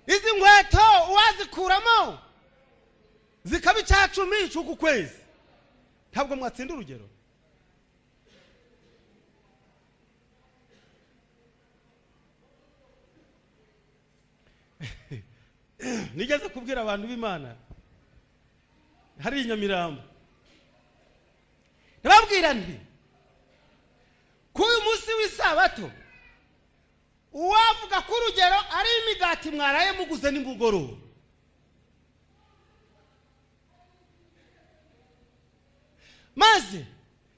Izi nkweto uwazikuramo zikaba 10% cy'uku kwezi, ntabwo mwatsinda urugero. Nigeze kubwira abantu b'Imana hari i Nyamirambo, ndababwira nti kuri uyu munsi w'isabato uwavuga ko urugero ari imigati mwaraye muguze nimugoroba, maze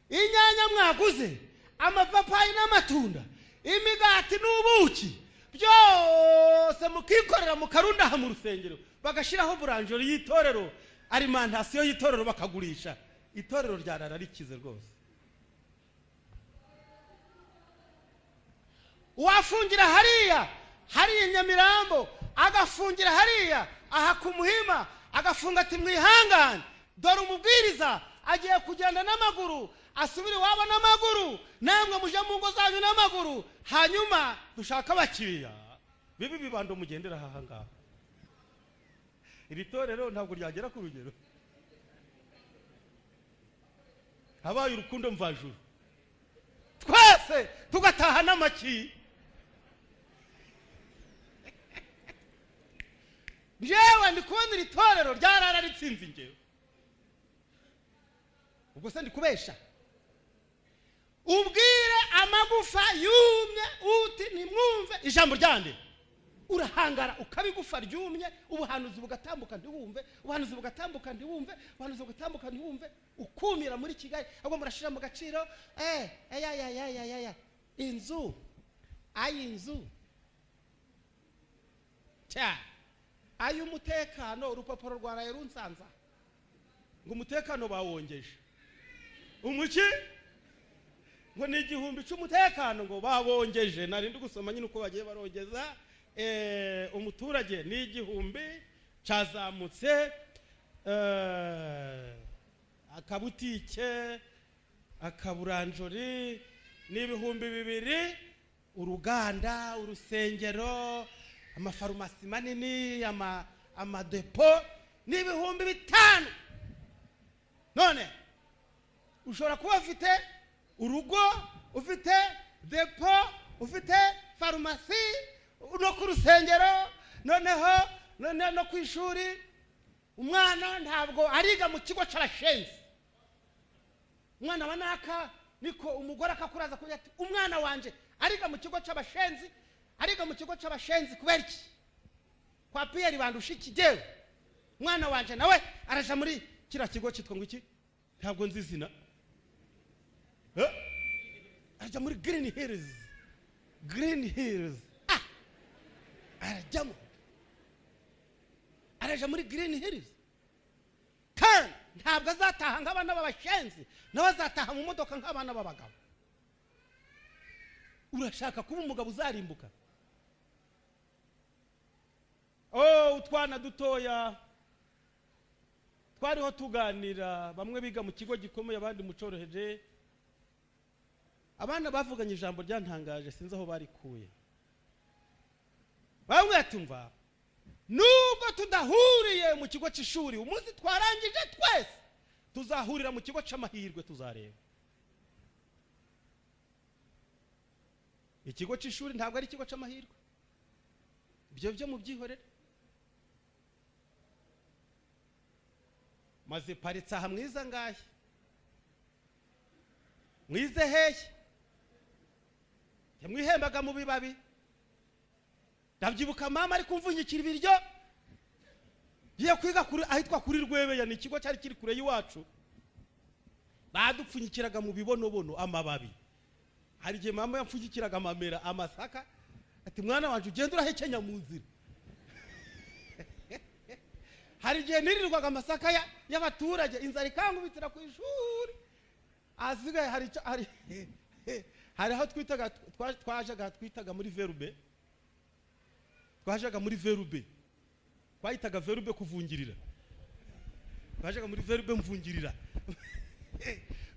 inyanya mwaguze, amapapayi n'amatunda, imigati n'ubuki, byose mukikorera mukarunda aha mu rusengero, bagashyiraho boulangerie y'itorero, alimentation y'itorero, bakagurisha, itorero ryarara rikize rwose. Uwafungira hariya hariya Nyamirambo, agafungira hariya aha ku Muhima, agafunga ati mwihangane, dore umubwiriza agiye kugenda n'amaguru, asubire iwabo n'amaguru, namwe muje mu ngo zanyu n'amaguru, hanyuma dushake abakiriya bibi bibando mugendera aha ngaha. Iri torero ntabwo ryagera ku rugero. Habaye urukundo mvajuru, twese tugataha n'amaki. Njyewe ndi kubona iri torero ryarara ritsinze ingero. Ubwo se ndi kubesha? Ubwire amagufa yumye uti nimwumve ijambo ryande. Urahangara ukaba igufa ryumye, ubuhanuzi bugatambuka ntiwumve, ubuhanuzi bugatambuka ntiwumve, ubuhanuzi bugatambuka ntiwumve, ukumira muri Kigali. Ahubwo murashira mu gaciro. Ya ya ya ya ya ya, inzu ayi inzu cya ay'umutekano, urupapuro rwaraye runsanza ngo umutekano bawongeje umuki, ngo ni 1000 cy'umutekano ngo babongeje. Nari ndi gusoma nyine uko bagiye barongeza. Umuturage ni 1000 cyazamutse, akabutike, akaburanjori ni 2000, uruganda, urusengero, amafarumasi manini, amadepo ni 5000. None ushobora kuba ufite urugo, ufite depo, ufite farumasi no ku rusengero, noneho none no ku ishuri. Umwana ntabwo ariga mu kigo cy'abashenzi. Umwana wa naka, niko umugore akakuraza kugira ati umwana wanje ariga mu kigo cy'abashenzi, ariga mu kigo cy'abashenzi kubera iki? Kwa Pierre bandusha iki? Jewe umwana wanje nawe araja muri kiriya kigo cyitwa ngo iki? Ntabwo nzi izina. Araja muri Green Hills, Green Hills. Arajyamo, araja muri Green Hills, kandi ntabwo azataha nk'abana b'abashenzi, nawe azataha mu modoka nk'abana b'abagabo. Urashaka kuba umugabo uzarimbuka? Oh, Utwana dutoya twariho tuganira, bamwe biga mu kigo gikomeye, abandi mu cyoroheje. Abana bavuganye ijambo ryantangaje, sinzi aho barikuye. Bamwe tumva nubwo tudahuriye mu kigo cy'ishuri, umunsi twarangije twese tuzahurira mu kigo cy'amahirwe, tuzareba. Ikigo cy'ishuri ntabwo ari ikigo cy'amahirwe, ibyo byo mubyihorere. Maze paritse aha mwiza ngahe, mwize hehe? Mwihembaga mu bibabi. Ndabyibuka mama ari kumvunyikira ibiryo, ngiye kwiga kuri ahitwa kuri Rwebeya, ni ikigo cyari kiri kure y'iwacu. Badupfunyikiraga mu bibonobono amababi. Hari igihe mama yapfunyikiraga amamera amasaka, ati mwana wanjye ugenda urahekenya mu nzira. Hari igihe nirirwaga amasaka y'abaturage, inzara ikangubitira ku ishuri. Ahasigaye hari icyo, hari aho twitaga, twajaga twitaga muri verube, twajaga muri verube, twayitaga verube kuvungirira. Twajaga muri verube mvungirira,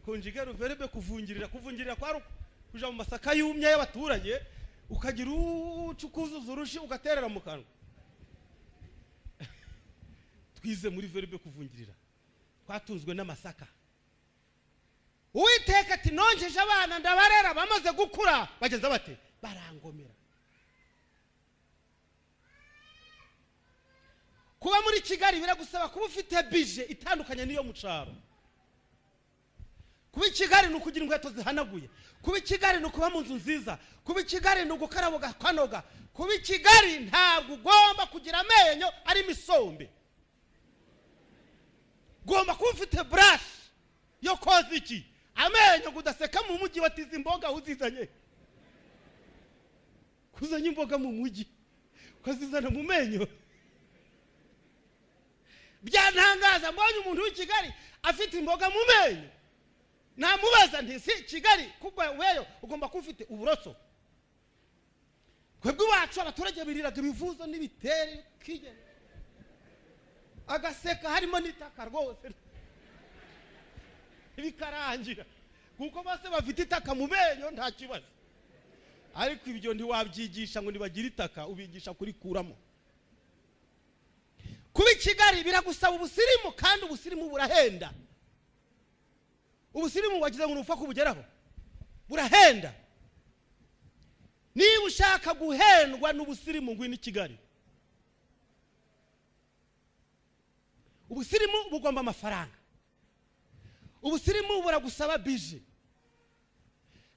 konjigero verube kuvungirira. Kuvungirira kwari kuja mu masaka yumye y'abaturage, ukagira ucukuzuza urushi ugaterera mu kanwa. Twize muri verube kuvungirira, twatunzwe n'amasaka. Uwiteka ati nongeje abana ndabarera, bamaze gukura bageze bate? Barangomera. Kuba muri Kigali biragusaba kuba ufite bije itandukanye n'iyo mu cyaro. Kuba i Kigali ni ukugira inkweto zihanaguye, kuba i Kigali ni ukuba mu nzu nziza, kuba i Kigali ni ugukaraba ugakanoga. Kuba i Kigali ntabwo ugomba kugira amenyo arimo isombe, ugomba kuba ufite burashi yo koza iki amenyo, ngo udaseka mu mujyi watiza imboga uzizanye. Kuzanye imboga mu mujyi ukazizana mu menyo byantangaza. Mbonye umuntu w'i Kigali afite imboga mu menyo, namubaza nti si Kigali kuko weyo ugomba kuba ufite uburoso. Twebwe iwacu abaturage biriraga ibivuzo n'ibitere, kigena agaseka harimo n'itaka rwose bikarangira, kuko bose bafite itaka mu menyo nta kibazo. Ariko ibyo ntiwabyigisha ngo nibagire itaka, ubigisha kurikuramo. Kuba i Kigali biragusaba ubusirimu, kandi ubusirimu burahenda. Ubusirimu wagize ngo nupfa kubugeraho, burahenda. Niba ushaka guhendwa n'ubusirimu ngwino i Kigali. Ubusirimu bugomba amafaranga, ubusirimu buragusaba bije,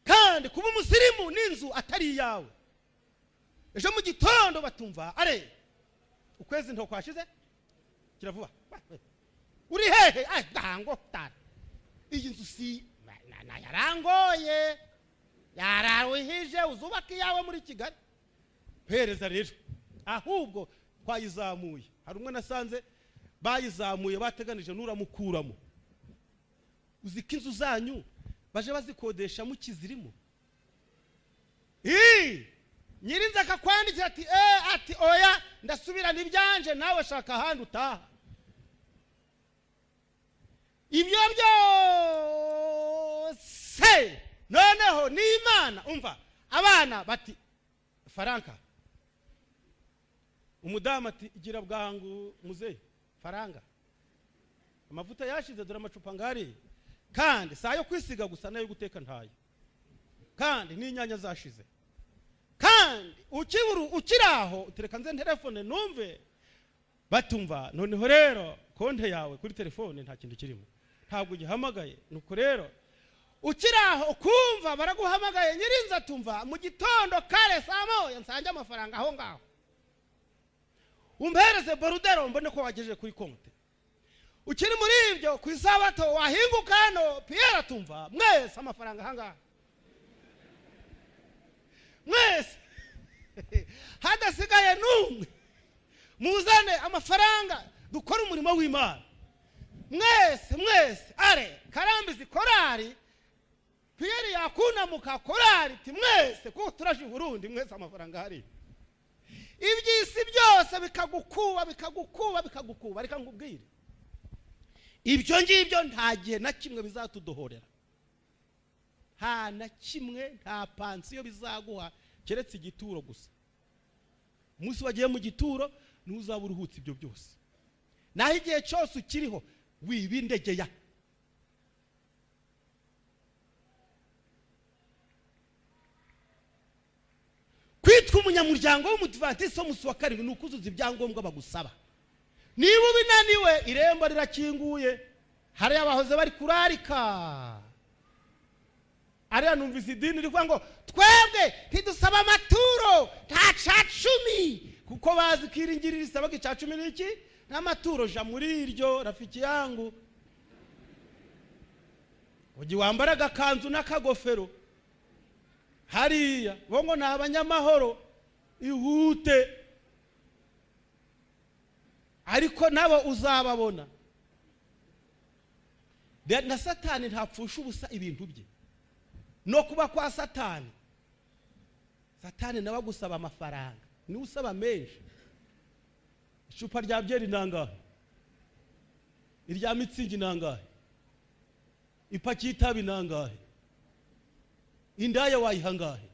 kandi kuba umusirimu n'inzu atari iyawe. Ejo mu gitondo batumva are ukwezi nto kwashize kiravuba, uri hehe? Ntango tara iyi nzu si yarangoye, yararuhije, uzubaka iyawe muri Kigali. Pereza rero ahubwo twayizamuye. Hari umwe nasanze bayizamuye bateganije nuramukuramo. Uzi ko inzu zanyu baje bazikodesha mukizirimo? Nyirinzu akakwandikira ati ati oya ndasubirana ibyanje, nawe shaka ahandi utaha. Ibyo byose noneho ni Imana. Umva abana bati faranka, umudamu ati gira bwangu muzehe faranga, amavuta yashize dore amacupa ngari, kandi si ayo kwisiga gusa n'ayo guteka ntayo, kandi n'inyanya zashize, kandi ukiri aho utereka nze telefone numve batumva. Noneho rero konte yawe kuri telefone nta kintu kirimo, ntabwo ugihamagaye. Nuko rero ukiri aho ukumva baraguhamagaye, nyirinzu atumva mu gitondo kare saa moya nsange amafaranga aho ngaho, umpereze borudero mbone ko wagejeje kuri konte. Ukiri muri ibyo ku isabato wahinguka hano Pierre atumva mwese amafaranga aha ngaha, mwese hadasigaye n'umwe, muzane amafaranga dukore umurimo w'Imana mwese mwese. Are karambizi korari Pierre yakunamuka korari ati mwese kuko turaje i Burundi, mwese amafaranga hari. Iby'isi byose bikagukuba, bikagukuba, bikagukuba. Reka nkubwire, ibyo ngibyo nta gihe na kimwe bizatudohorera, nta na kimwe, nta pansiyo bizaguha keretse igituro gusa. Umunsi wagiye mu gituro ntuzaba uruhutse ibyo byose. Naho igihe cyose ukiriho wibindegeya. Kwitwa umunyamuryango w'Umudivantisi w'umunsi wa karindwi ni ukuzuza ibyangombwa bagusaba. Niba ubinaniwe, irembo rirakinguye. Hariya bahoze bari kurarika, ariya numvise idini rivuga ngo twebwe ntidusaba amaturo, nta ca cumi, kuko bazi ko iri ngiri risabaga ica cumi n'iki n'amaturo. Ja muri iryo, rafiki yangu, ugi wambara agakanzu n'akagofero hariya, bo ngo ni abanyamahoro, ihute, ariko nabo uzababona. Na Satani ntapfusha ubusa ibintu bye. No kuba kwa Satani, Satani nawe agusaba amafaranga, niwe usaba menshi. Icupa rya byeri ni angahe? Irya Mützig ni angahe? Ipaki y'itabi ni angahe? Indaya wayiha angahe?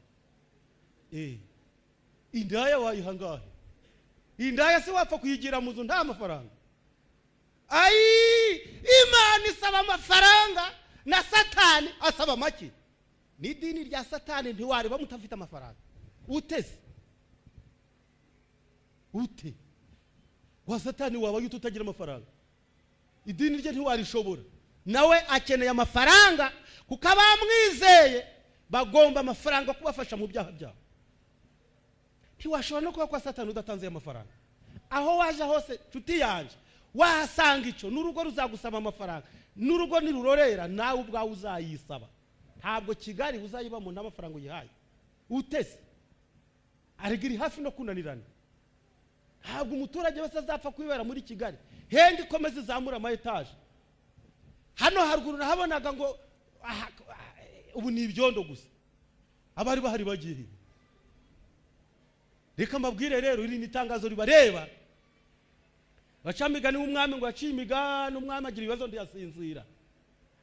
Indaya wayiha angahe? Indaya se wapfa kuyigira mu nzu nta mafaranga? Ayi, Imana isaba amafaranga na Satani asaba make. N'idini rya Satani ntiwareba mutafite amafaranga. Uteze ute wa Satani waba ute utagira amafaranga? Idini rye ntiwarishobora. Nawe akeneye amafaranga, kuko abamwizeye bagomba amafaranga kubafasha mu byaha byabo. Ntiwashobora no kuba kwa Satani udatanze amafaranga. Aho waje hose, nshuti yanjye, wahasanga icyo. N'urugo ruzagusaba amafaranga, n'urugo nirurorera nawe ubwawe uzayisaba. Ntabwo Kigali uzayibamo nta mafaranga uyihaye. Utese ariko iri hafi no kunanirana. Ntabwo umuturage wese azapfa kwibera muri Kigali. Henda ikomeze izamura ama etaje. Hano haruguru nahabonaga ngo aha, ubu ni ibyondo gusa, abari bahari bagiye. Reka mbabwire rero, iri ni itangazo ribareba. Bacamigani w'umwami ngo yaciye imigani, umwami agira ibibazo ntiyasinzira.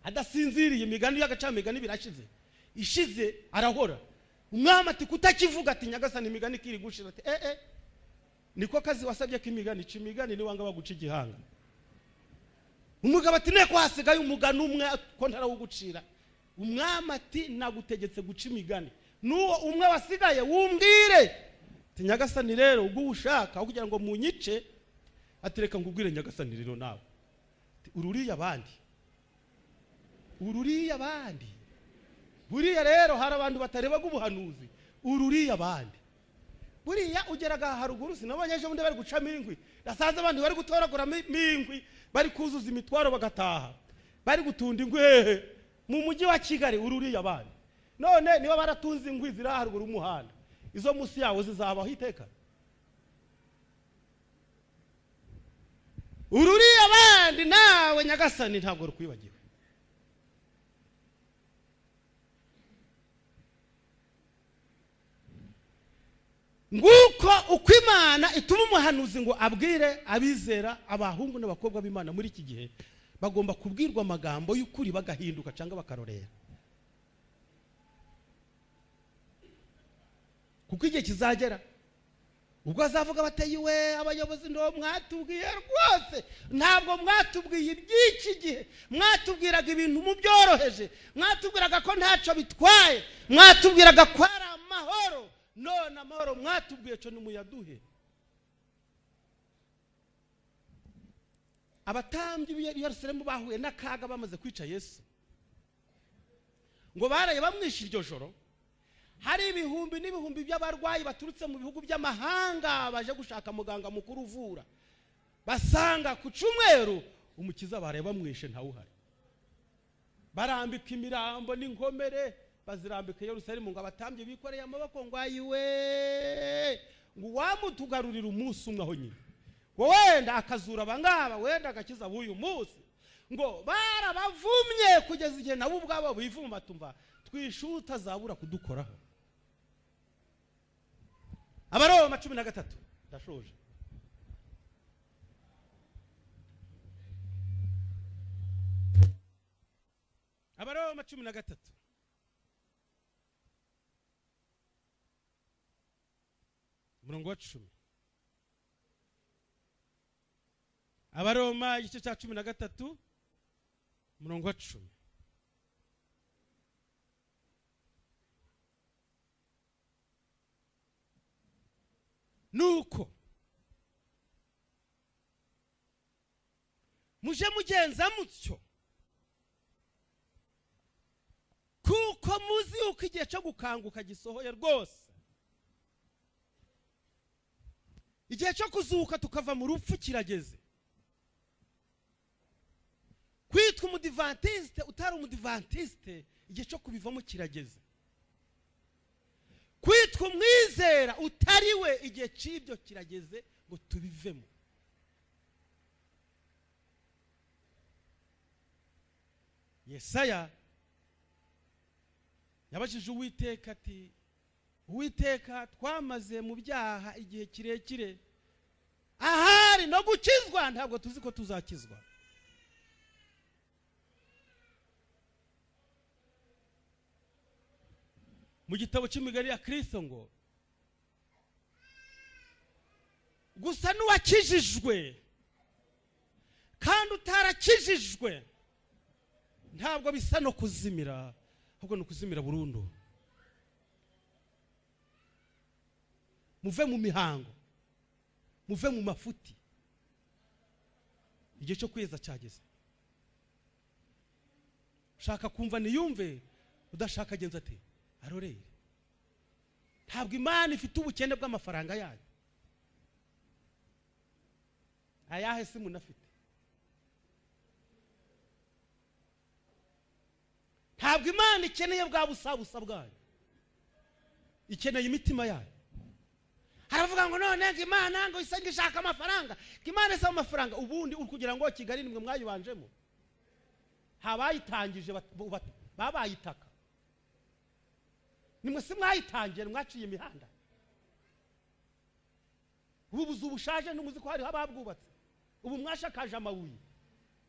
Adasinziriye, imigani y'agacamigani birashize, ishize arahora. Umwami ati kutakivuga? Ati nyagasani, imigani ikiri gushira. Ati eh eh, niko kazi wasabye ko imigani ica imigani, niwanga baguca igihanga. Umugabo ati neko hasigaye umugani umwe ko ntarawugucira. Umwami ati nagutegetse guca imigani, n'uwo umwe wasigaye wumbwire. Ati nyagasani rero, ubwo uwushaka aho kugira ngo munyice. Ati reka nkubwire nyagasani rero nawe. Ati, ururiye abandi, ururiye abandi. Buriya rero hari abantu batarebaga ubuhanuzi. Ururiye abandi, buriya ugeraga haruguru, sinabonye ejo bundi bari gucamo inkwi, nasanze abandi bari gutoraguramo inkwi, bari kuzuza imitwaro bagataha, bari gutunda inkwi hehe? Mu mujyi wa Kigali. Ururiye abandi. None niba baratunze inkwi ziri haruguru y'umuhanda, izo munsi yawo zizabaho iteka? Ururiye abandi nawe, nyagasani ntabwo rukwibagiwe. Nguko uko Imana ituma umuhanuzi ngo abwire abizera, abahungu n'abakobwa b'Imana muri iki gihe bagomba kubwirwa amagambo y'ukuri bagahinduka cyangwa bakarorera, kuko igihe kizagera ubwo azavuga batayiwe abayobozi ndo mwatubwiye rwose, ntabwo mwatubwiye iby'iki gihe, mwatubwiraga ibintu mu byoroheje, mwatubwiraga ko ntacyo bitwaye, mwatubwiraga ko ari amahoro, none amahoro mwatubwiye cyo nimuyaduhe. Abatambyi b'i Yerusalemu bahuye n'akaga bamaze kwica Yesu, ngo baraye bamwishe iryo joro. Hari ibihumbi n'ibihumbi by'abarwayi baturutse mu bihugu by'amahanga baje gushaka muganga mukuru uvura, basanga ku cyumweru umukiza baraye bamwishe ntawuhari. Barambika imirambo n'inkomere, bazirambika i Yerusalemu, ngo abatambyi bikoreye amaboko ngo ayiwe, ngo uwamutugarurira umunsi umwe aho nyine, ngo wenda akazura abangaba, wenda agakiza b'uyu munsi. Ngo barabavumye kugeza igihe nabo ubwabo bivuma, tumva twishuta zabura kudukoraho. Abaroma 13, ndashoje. Abaroma 13, umurongo wa 10. Abaroma igice cya 13, umurongo wa 10. Nuko muje mugenza mutyo, kuko muzi yuko igihe cyo gukanguka gisohoye rwose. Igihe cyo kuzuka tukava mu rupfu kirageze. Kwitwa Umudivantiste utari Umudivantiste, igihe cyo kubivamo kirageze. Kwitwa umwizera utari we, igihe cy'ibyo kirageze ngo tubivemo. Yesaya yabajije Uwiteka ati: "Uwiteka, twamaze mu byaha igihe kirekire, ahari no gukizwa ntabwo tuzi ko tuzakizwa." Mu gitabo cy'imigani ya Kirisito ngo gusa n'uwakijijwe kandi utarakijijwe ntabwo bisa no kuzimira, ahubwo ni ukuzimira burundu. Muve mu mihango, muve mu mafuti, igihe cyo kweza cyageze. Ushaka kumva niyumve, udashaka agenza ate? Arorere. Ntabwo Imana ifite ubukene bw'amafaranga yayo. Ayahe se munafite? Ntabwo Imana ikeneye bwa busabusa bwayo, ikeneye imitima yayo. Haravuga ngo none ngo Imana ngo isa ngo ishaka amafaranga, ngo Imana isaba amafaranga. Ubundi uri kugira ngo Kigali nimwe mwayibanjemo? Ntabayitangije, babaye itaka. Nimwe si mwayitangiye, mwaciye imihanda? Ubu buzu bushaje ntimuzi ko hariho ababwubatse? Ubu mwashakaje amabuye,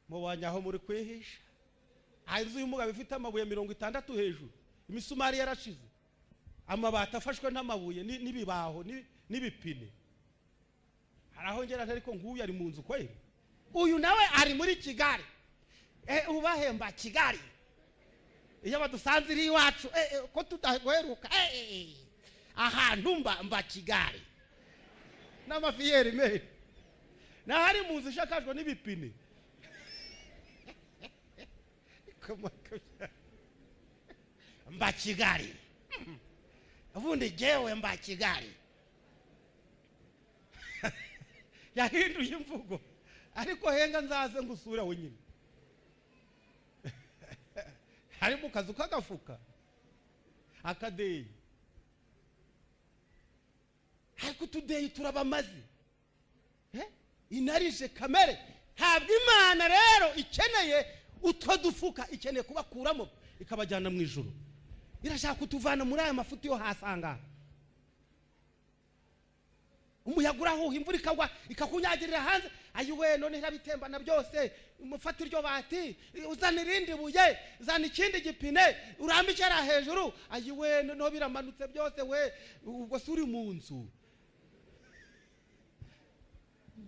mubonye aho muri kwihisha. Aha inzu y'umugabo ifite amabuye 60 hejuru, imisumari yarashize, amabati afashwe n'amabuye n'ibibaho n'ibipine. Hari aho ngera, ariko nguyu ari mu nzu kweri, uyu nawe ari muri Kigali. Ubahemba Kigali iyo badusanze iri iwacu, ko tudaheruka, ahantu mba Kigali n'amafiyeri meri, naho ari mu nzu ishakajwe n'ibipine. Mba Kigali, ubundi jyewe mba Kigali. Yahinduye imvugo, ariko henga nzaze ngusure wenyine, ari mu kazu k'agafuka akadeyi. Ariko utudeyi turabamaze. Inarije kamere. Ntabwo Imana rero ikeneye utwo dufuka, ikeneye kubakuramo ikabajyana mu ijuru. Irashaka kutuvana muri aya mafuti yo hasi ahangaha. Umuyaga urahuha, imvura ikagwa, ikakunyagirira hanze. Ayiwe, none irabitembana byose. Mufate iryo bati, uzana irindi buye, zana ikindi gipine, urambike hariya hejuru. Ayiwe, noneho biramanutse byose we. Ubwo si uri mu nzu?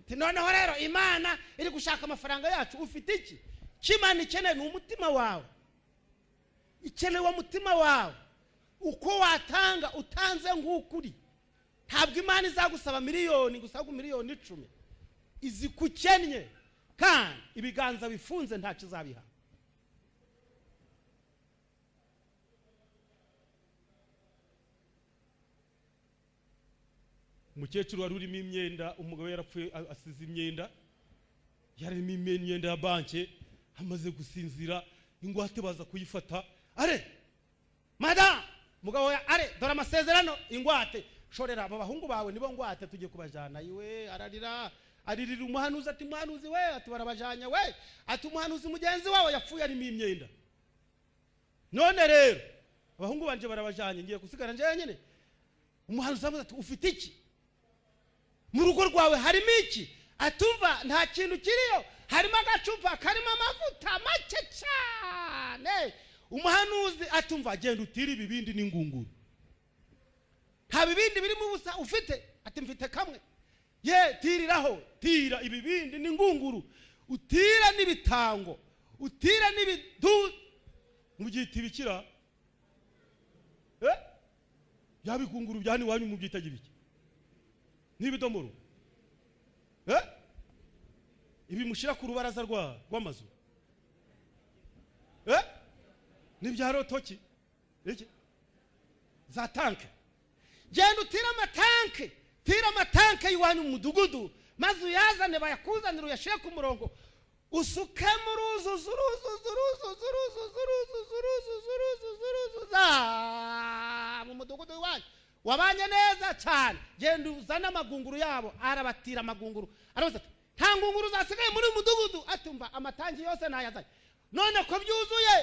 Ati noneho rero Imana iri gushaka amafaranga yacu. Ufite iki? Icyo Imana ikeneye ni umutima wawe. Ikeneye uwo mutima wawe, uko watanga utanze nk'ukuri. Ntabwo Imana izagusaba miliyoni gusa, ahubwo miliyoni 10. Izi kukennye, kandi ibiganza bifunze ntacyo izabiha. Umukecuru wari urimo imyenda, umugabo yarapfuye asize imyenda, yarimo imyenda ya banki. Amaze gusinzira, ingwate baza kuyifata. Are madamu, mugabo we, are dore amasezerano, ingwate shorera aba bahungu bawe nibo ngwate, tugiye kubajana. Iwe ararira, aririra umuhanuzi, ati: "Muhanuzi we," ati, "barabajanya we." Ati: "Umuhanuzi mugenzi wawe yapfuye arimo imyenda, none rero abahungu banje barabajanye, ngiye gusigara njyenyine." Umuhanuzi aramubaza ati: "Ufite iki?" Mu rugo rwawe harimo iki? Atumva nta kintu kiriyo, harimo agacupa karimo amavuta make cyane. Umuhanuzi atumva, genda utire ibibindi n'ingunguru. Nta bibindi birimo ubusa ufite? Ati mfite kamwe. Ye, tiriraho, tira ibibindi n'ingunguru, utira n'ibitango, utira n'ibidu, mubyita ibikira, eh? Bya bigunguru bya hano iwanyu mubyita ibiki? N'ibidomoro, eh? Ibi mushyira ku rubaraza rw'amazu, eh? N'ibya rotoki, iki, za tanke. Genda utire amatanke, tira amatanke y'iwanyu mu mudugudu, maze uyazane, bayakuzanire, uyashyire ku murongo, usukemo, uruzuza, uruzuza, uruzuza, uruzuza, uruzuza, uruzuza, uruzuza, uruzuza mu mudugudu w'iwanyu. Wabanye neza cyane. Genda uzane amagunguru yabo. Arabatira amagunguru, arabaza ati nta ngunguru zasigaye muri uyu mudugudu? Atumva amatanki yose ntayazanye. None ko byuzuye?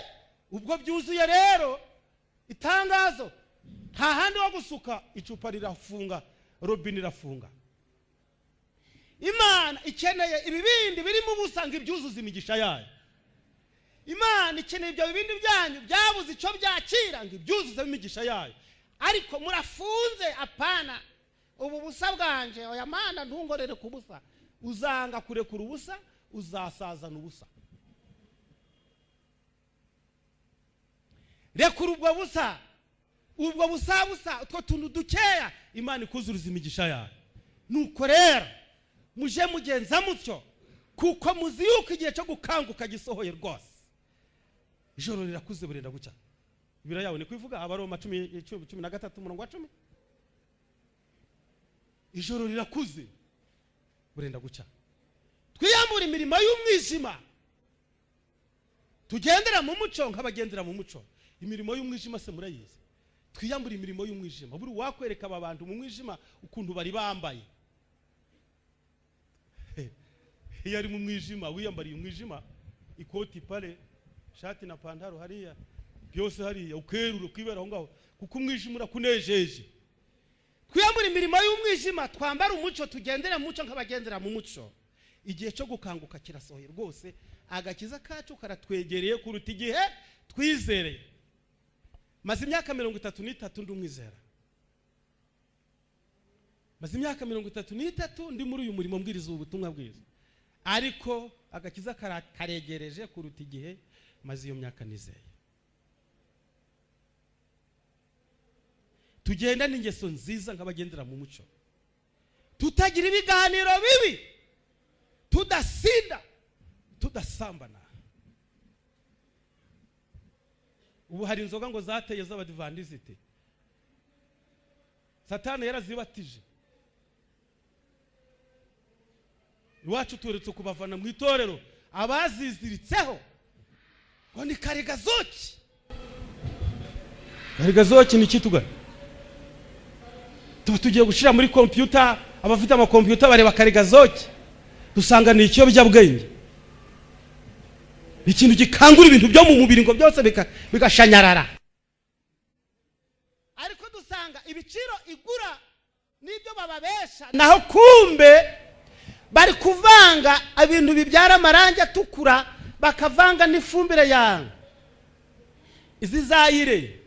Ubwo byuzuye rero, itangazo, nta handi ho gusuka, icupa rirafunga, robine irafunga. Imana ikeneye ibibindi birimo ubusa ngo ibyuzuze imigisha yayo. Imana ikeneye ibyo bibindi byanyu byabuze icyo byakira ngo ibyuzuzemo imigisha yayo, ariko murafunze. Apana, ubu busa bwanje, oya Mana, ntungorere ku busa. Uzanga kurekura ubusa, uzasazana ubusa. Rekura ubwo busa, ubwo busa busa, utwo tuntu dukeya, Imana ikuzuriza imigisha yayo. Nuko rero muje mugenza mutyo, kuko muzi yuko igihe cyo gukanguka gisohoye rwose. Ijoro rirakuze, burenda gucya. Ibiro yawe ni kubivuga, Abaroma 13 umurongo wa 10. Ijoro rirakuze, burenda gucya. Twiyambure imirimo y'umwijima, tugendera mu muco nk'abagendera mu muco. Imirimo y'umwijima se murayizi? Twiyambure imirimo y'umwijima. Buri wakwereka aba bantu mu mwijima ukuntu bari bambaye. Iyo ari mu mwijima, wiyambariye umwijima, ikoti pale, shati na pantaro hariya, byose hariya, ukerura ukibera aho ngaho, kuko umwijima urakunejeje. Twiyambure imirimo y'umwijima, twambare umuco, tugendere mu muco nk'abagendera mu muco. Igihe cyo gukanguka kirasohoye rwose, agakiza kacu karatwegereye kuruta igihe twizereye. Maze imyaka 33 ndi umwizera, maze imyaka 33 ndi muri uyu murimo mbwiriza ubu butumwa bwiza, ariko agakiza karegereje kuruta igihe maze iyo myaka nizeye. Tugenda n'ingeso nziza nk'abagendera mu muco, tutagira ibiganiro bibi, tudasinda, tudasambana. Ubu hari inzoga ngo zateye z'abadivandisite, Satani yarazibatije. Iwacu turetse kubavana mu itorero abaziziritseho ngo ni karigazoki. Karigazoki ni ikitugana, tuba tugiye gushyira muri kompiyuta, abafite amakompiyuta bareba karigazoki, dusanga ni ikiyobyabwenge, ikintu gikangura ibintu byo mu mubiri ngo byose bigashanyarara. Ariko dusanga ibiciro igura n'ibyo bababesha, naho kumbe bari kuvanga ibintu bibyara amarangi atukura, bakavanga n'ifumbire ya izi zayire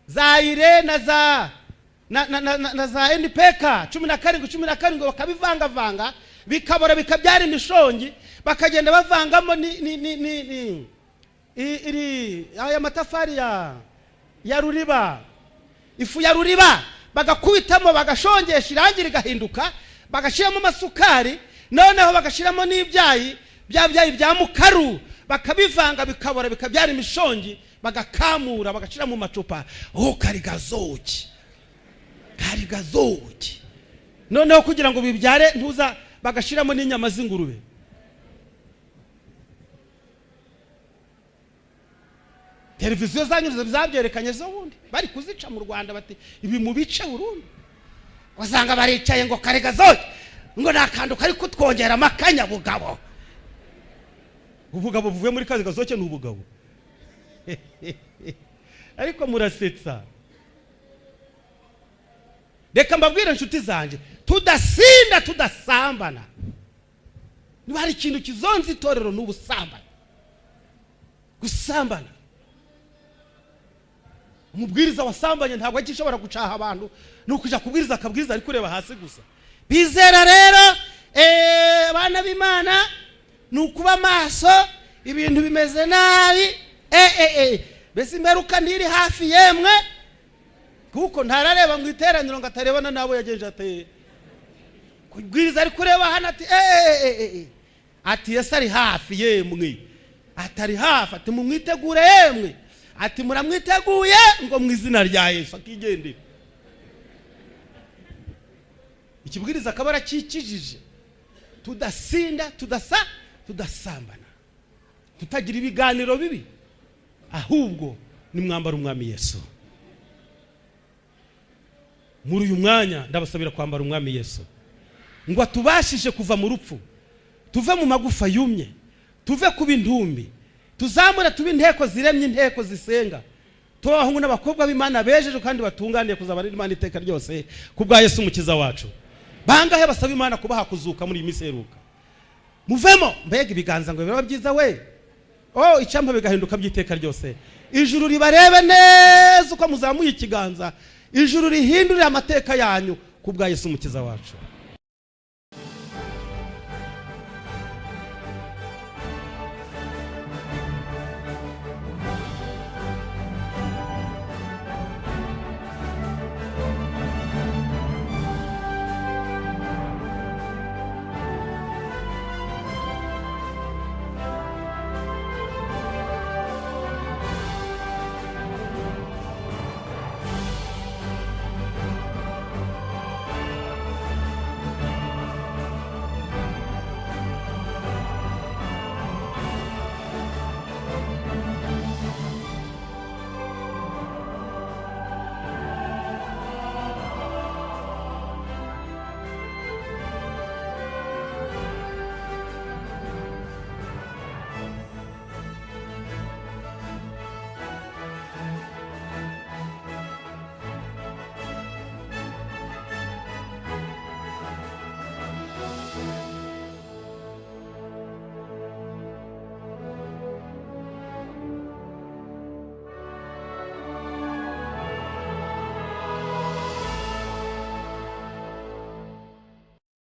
zayire na za na za NPK 17 17, bakabivangavanga bikabora bikabyara imishongi, bakagenda bavangamo ni iri aya matafari ya ruriba, ifu ya ruriba, bagakubitamo, bagashongesha, irangi rigahinduka, bagashyiramo amasukari, noneho bagashyiramo n'ibyayi, bya byayi bya mukaru, bakabivanga bikabora bikabyara imishongi, bagakamura, bagashyira mu macupa. Oh, karigazoki, karigazoki. Noneho kugira ngo bibyare ntuza, bagashyiramo n'inyama z'ingurube. Televiziyo zanyu zabyerekanye zo bundi bari kuzica mu Rwanda, bati ibi mu bice burundu. Usanga baricaye ngo karigazoki, ngo ni akantu kari kutwongera amakanyabugabo. Ubugabo buvuye muri karigazoki ni ubugabo. Ariko murasetsa. Reka mbabwire inshuti zanjye, Tudasinda, tudasambana. Niba hari ikintu kizonza itorero, ni ubusambanyi, gusambana. Umubwiriza wasambanye ntabwo agishobora gucaha abantu, ni ukujya kubwiriza akabwiriza ari kureba hasi gusa. Bizera rero, abana b'Imana, ni ukuba maso. Ibintu bimeze nabi. Mbese imperuka ntiri hafi yemwe? Kuko ntarareba mu iteraniro ngo atarebana n'abo yagenje ateye kubwiriza ari kureba hano, ati ati "Yesu ari hafi yemwe," atari hafi, ati "Mumwitegure yemwe," ati "Muramwiteguye?" Ngo "Mu izina rya Yesu," akigendera. Ikibwiriza akaba arakikijije. Tudasinda, tudasa, tudasambana, tutagira ibiganiro bibi, ahubwo nimwambara Umwami Yesu. Muri uyu mwanya ndabasabira kwambara Umwami Yesu, ngo atubashishe kuva mu rupfu, tuve mu magufa yumye, tuve kuba intumbi, tuzamure tube inteko ziremye, inteko zisenga, tuba abahungu n'abakobwa b'Imana bejeje kandi batunganiye kuzaba ari Imana iteka ryose ku bwa Yesu Umukiza wacu. Bangahe basaba Imana kubaha kuzuka muri iyi minsi iheruka? Muvemo. Mbega ibiganza ngo biraba byiza we! Oh, icyampa bigahinduka by'iteka ryose. Ijuru ribarebe neza uko muzamuye ikiganza, ijuru rihindurire amateka yanyu ku bwa Yesu Umukiza wacu.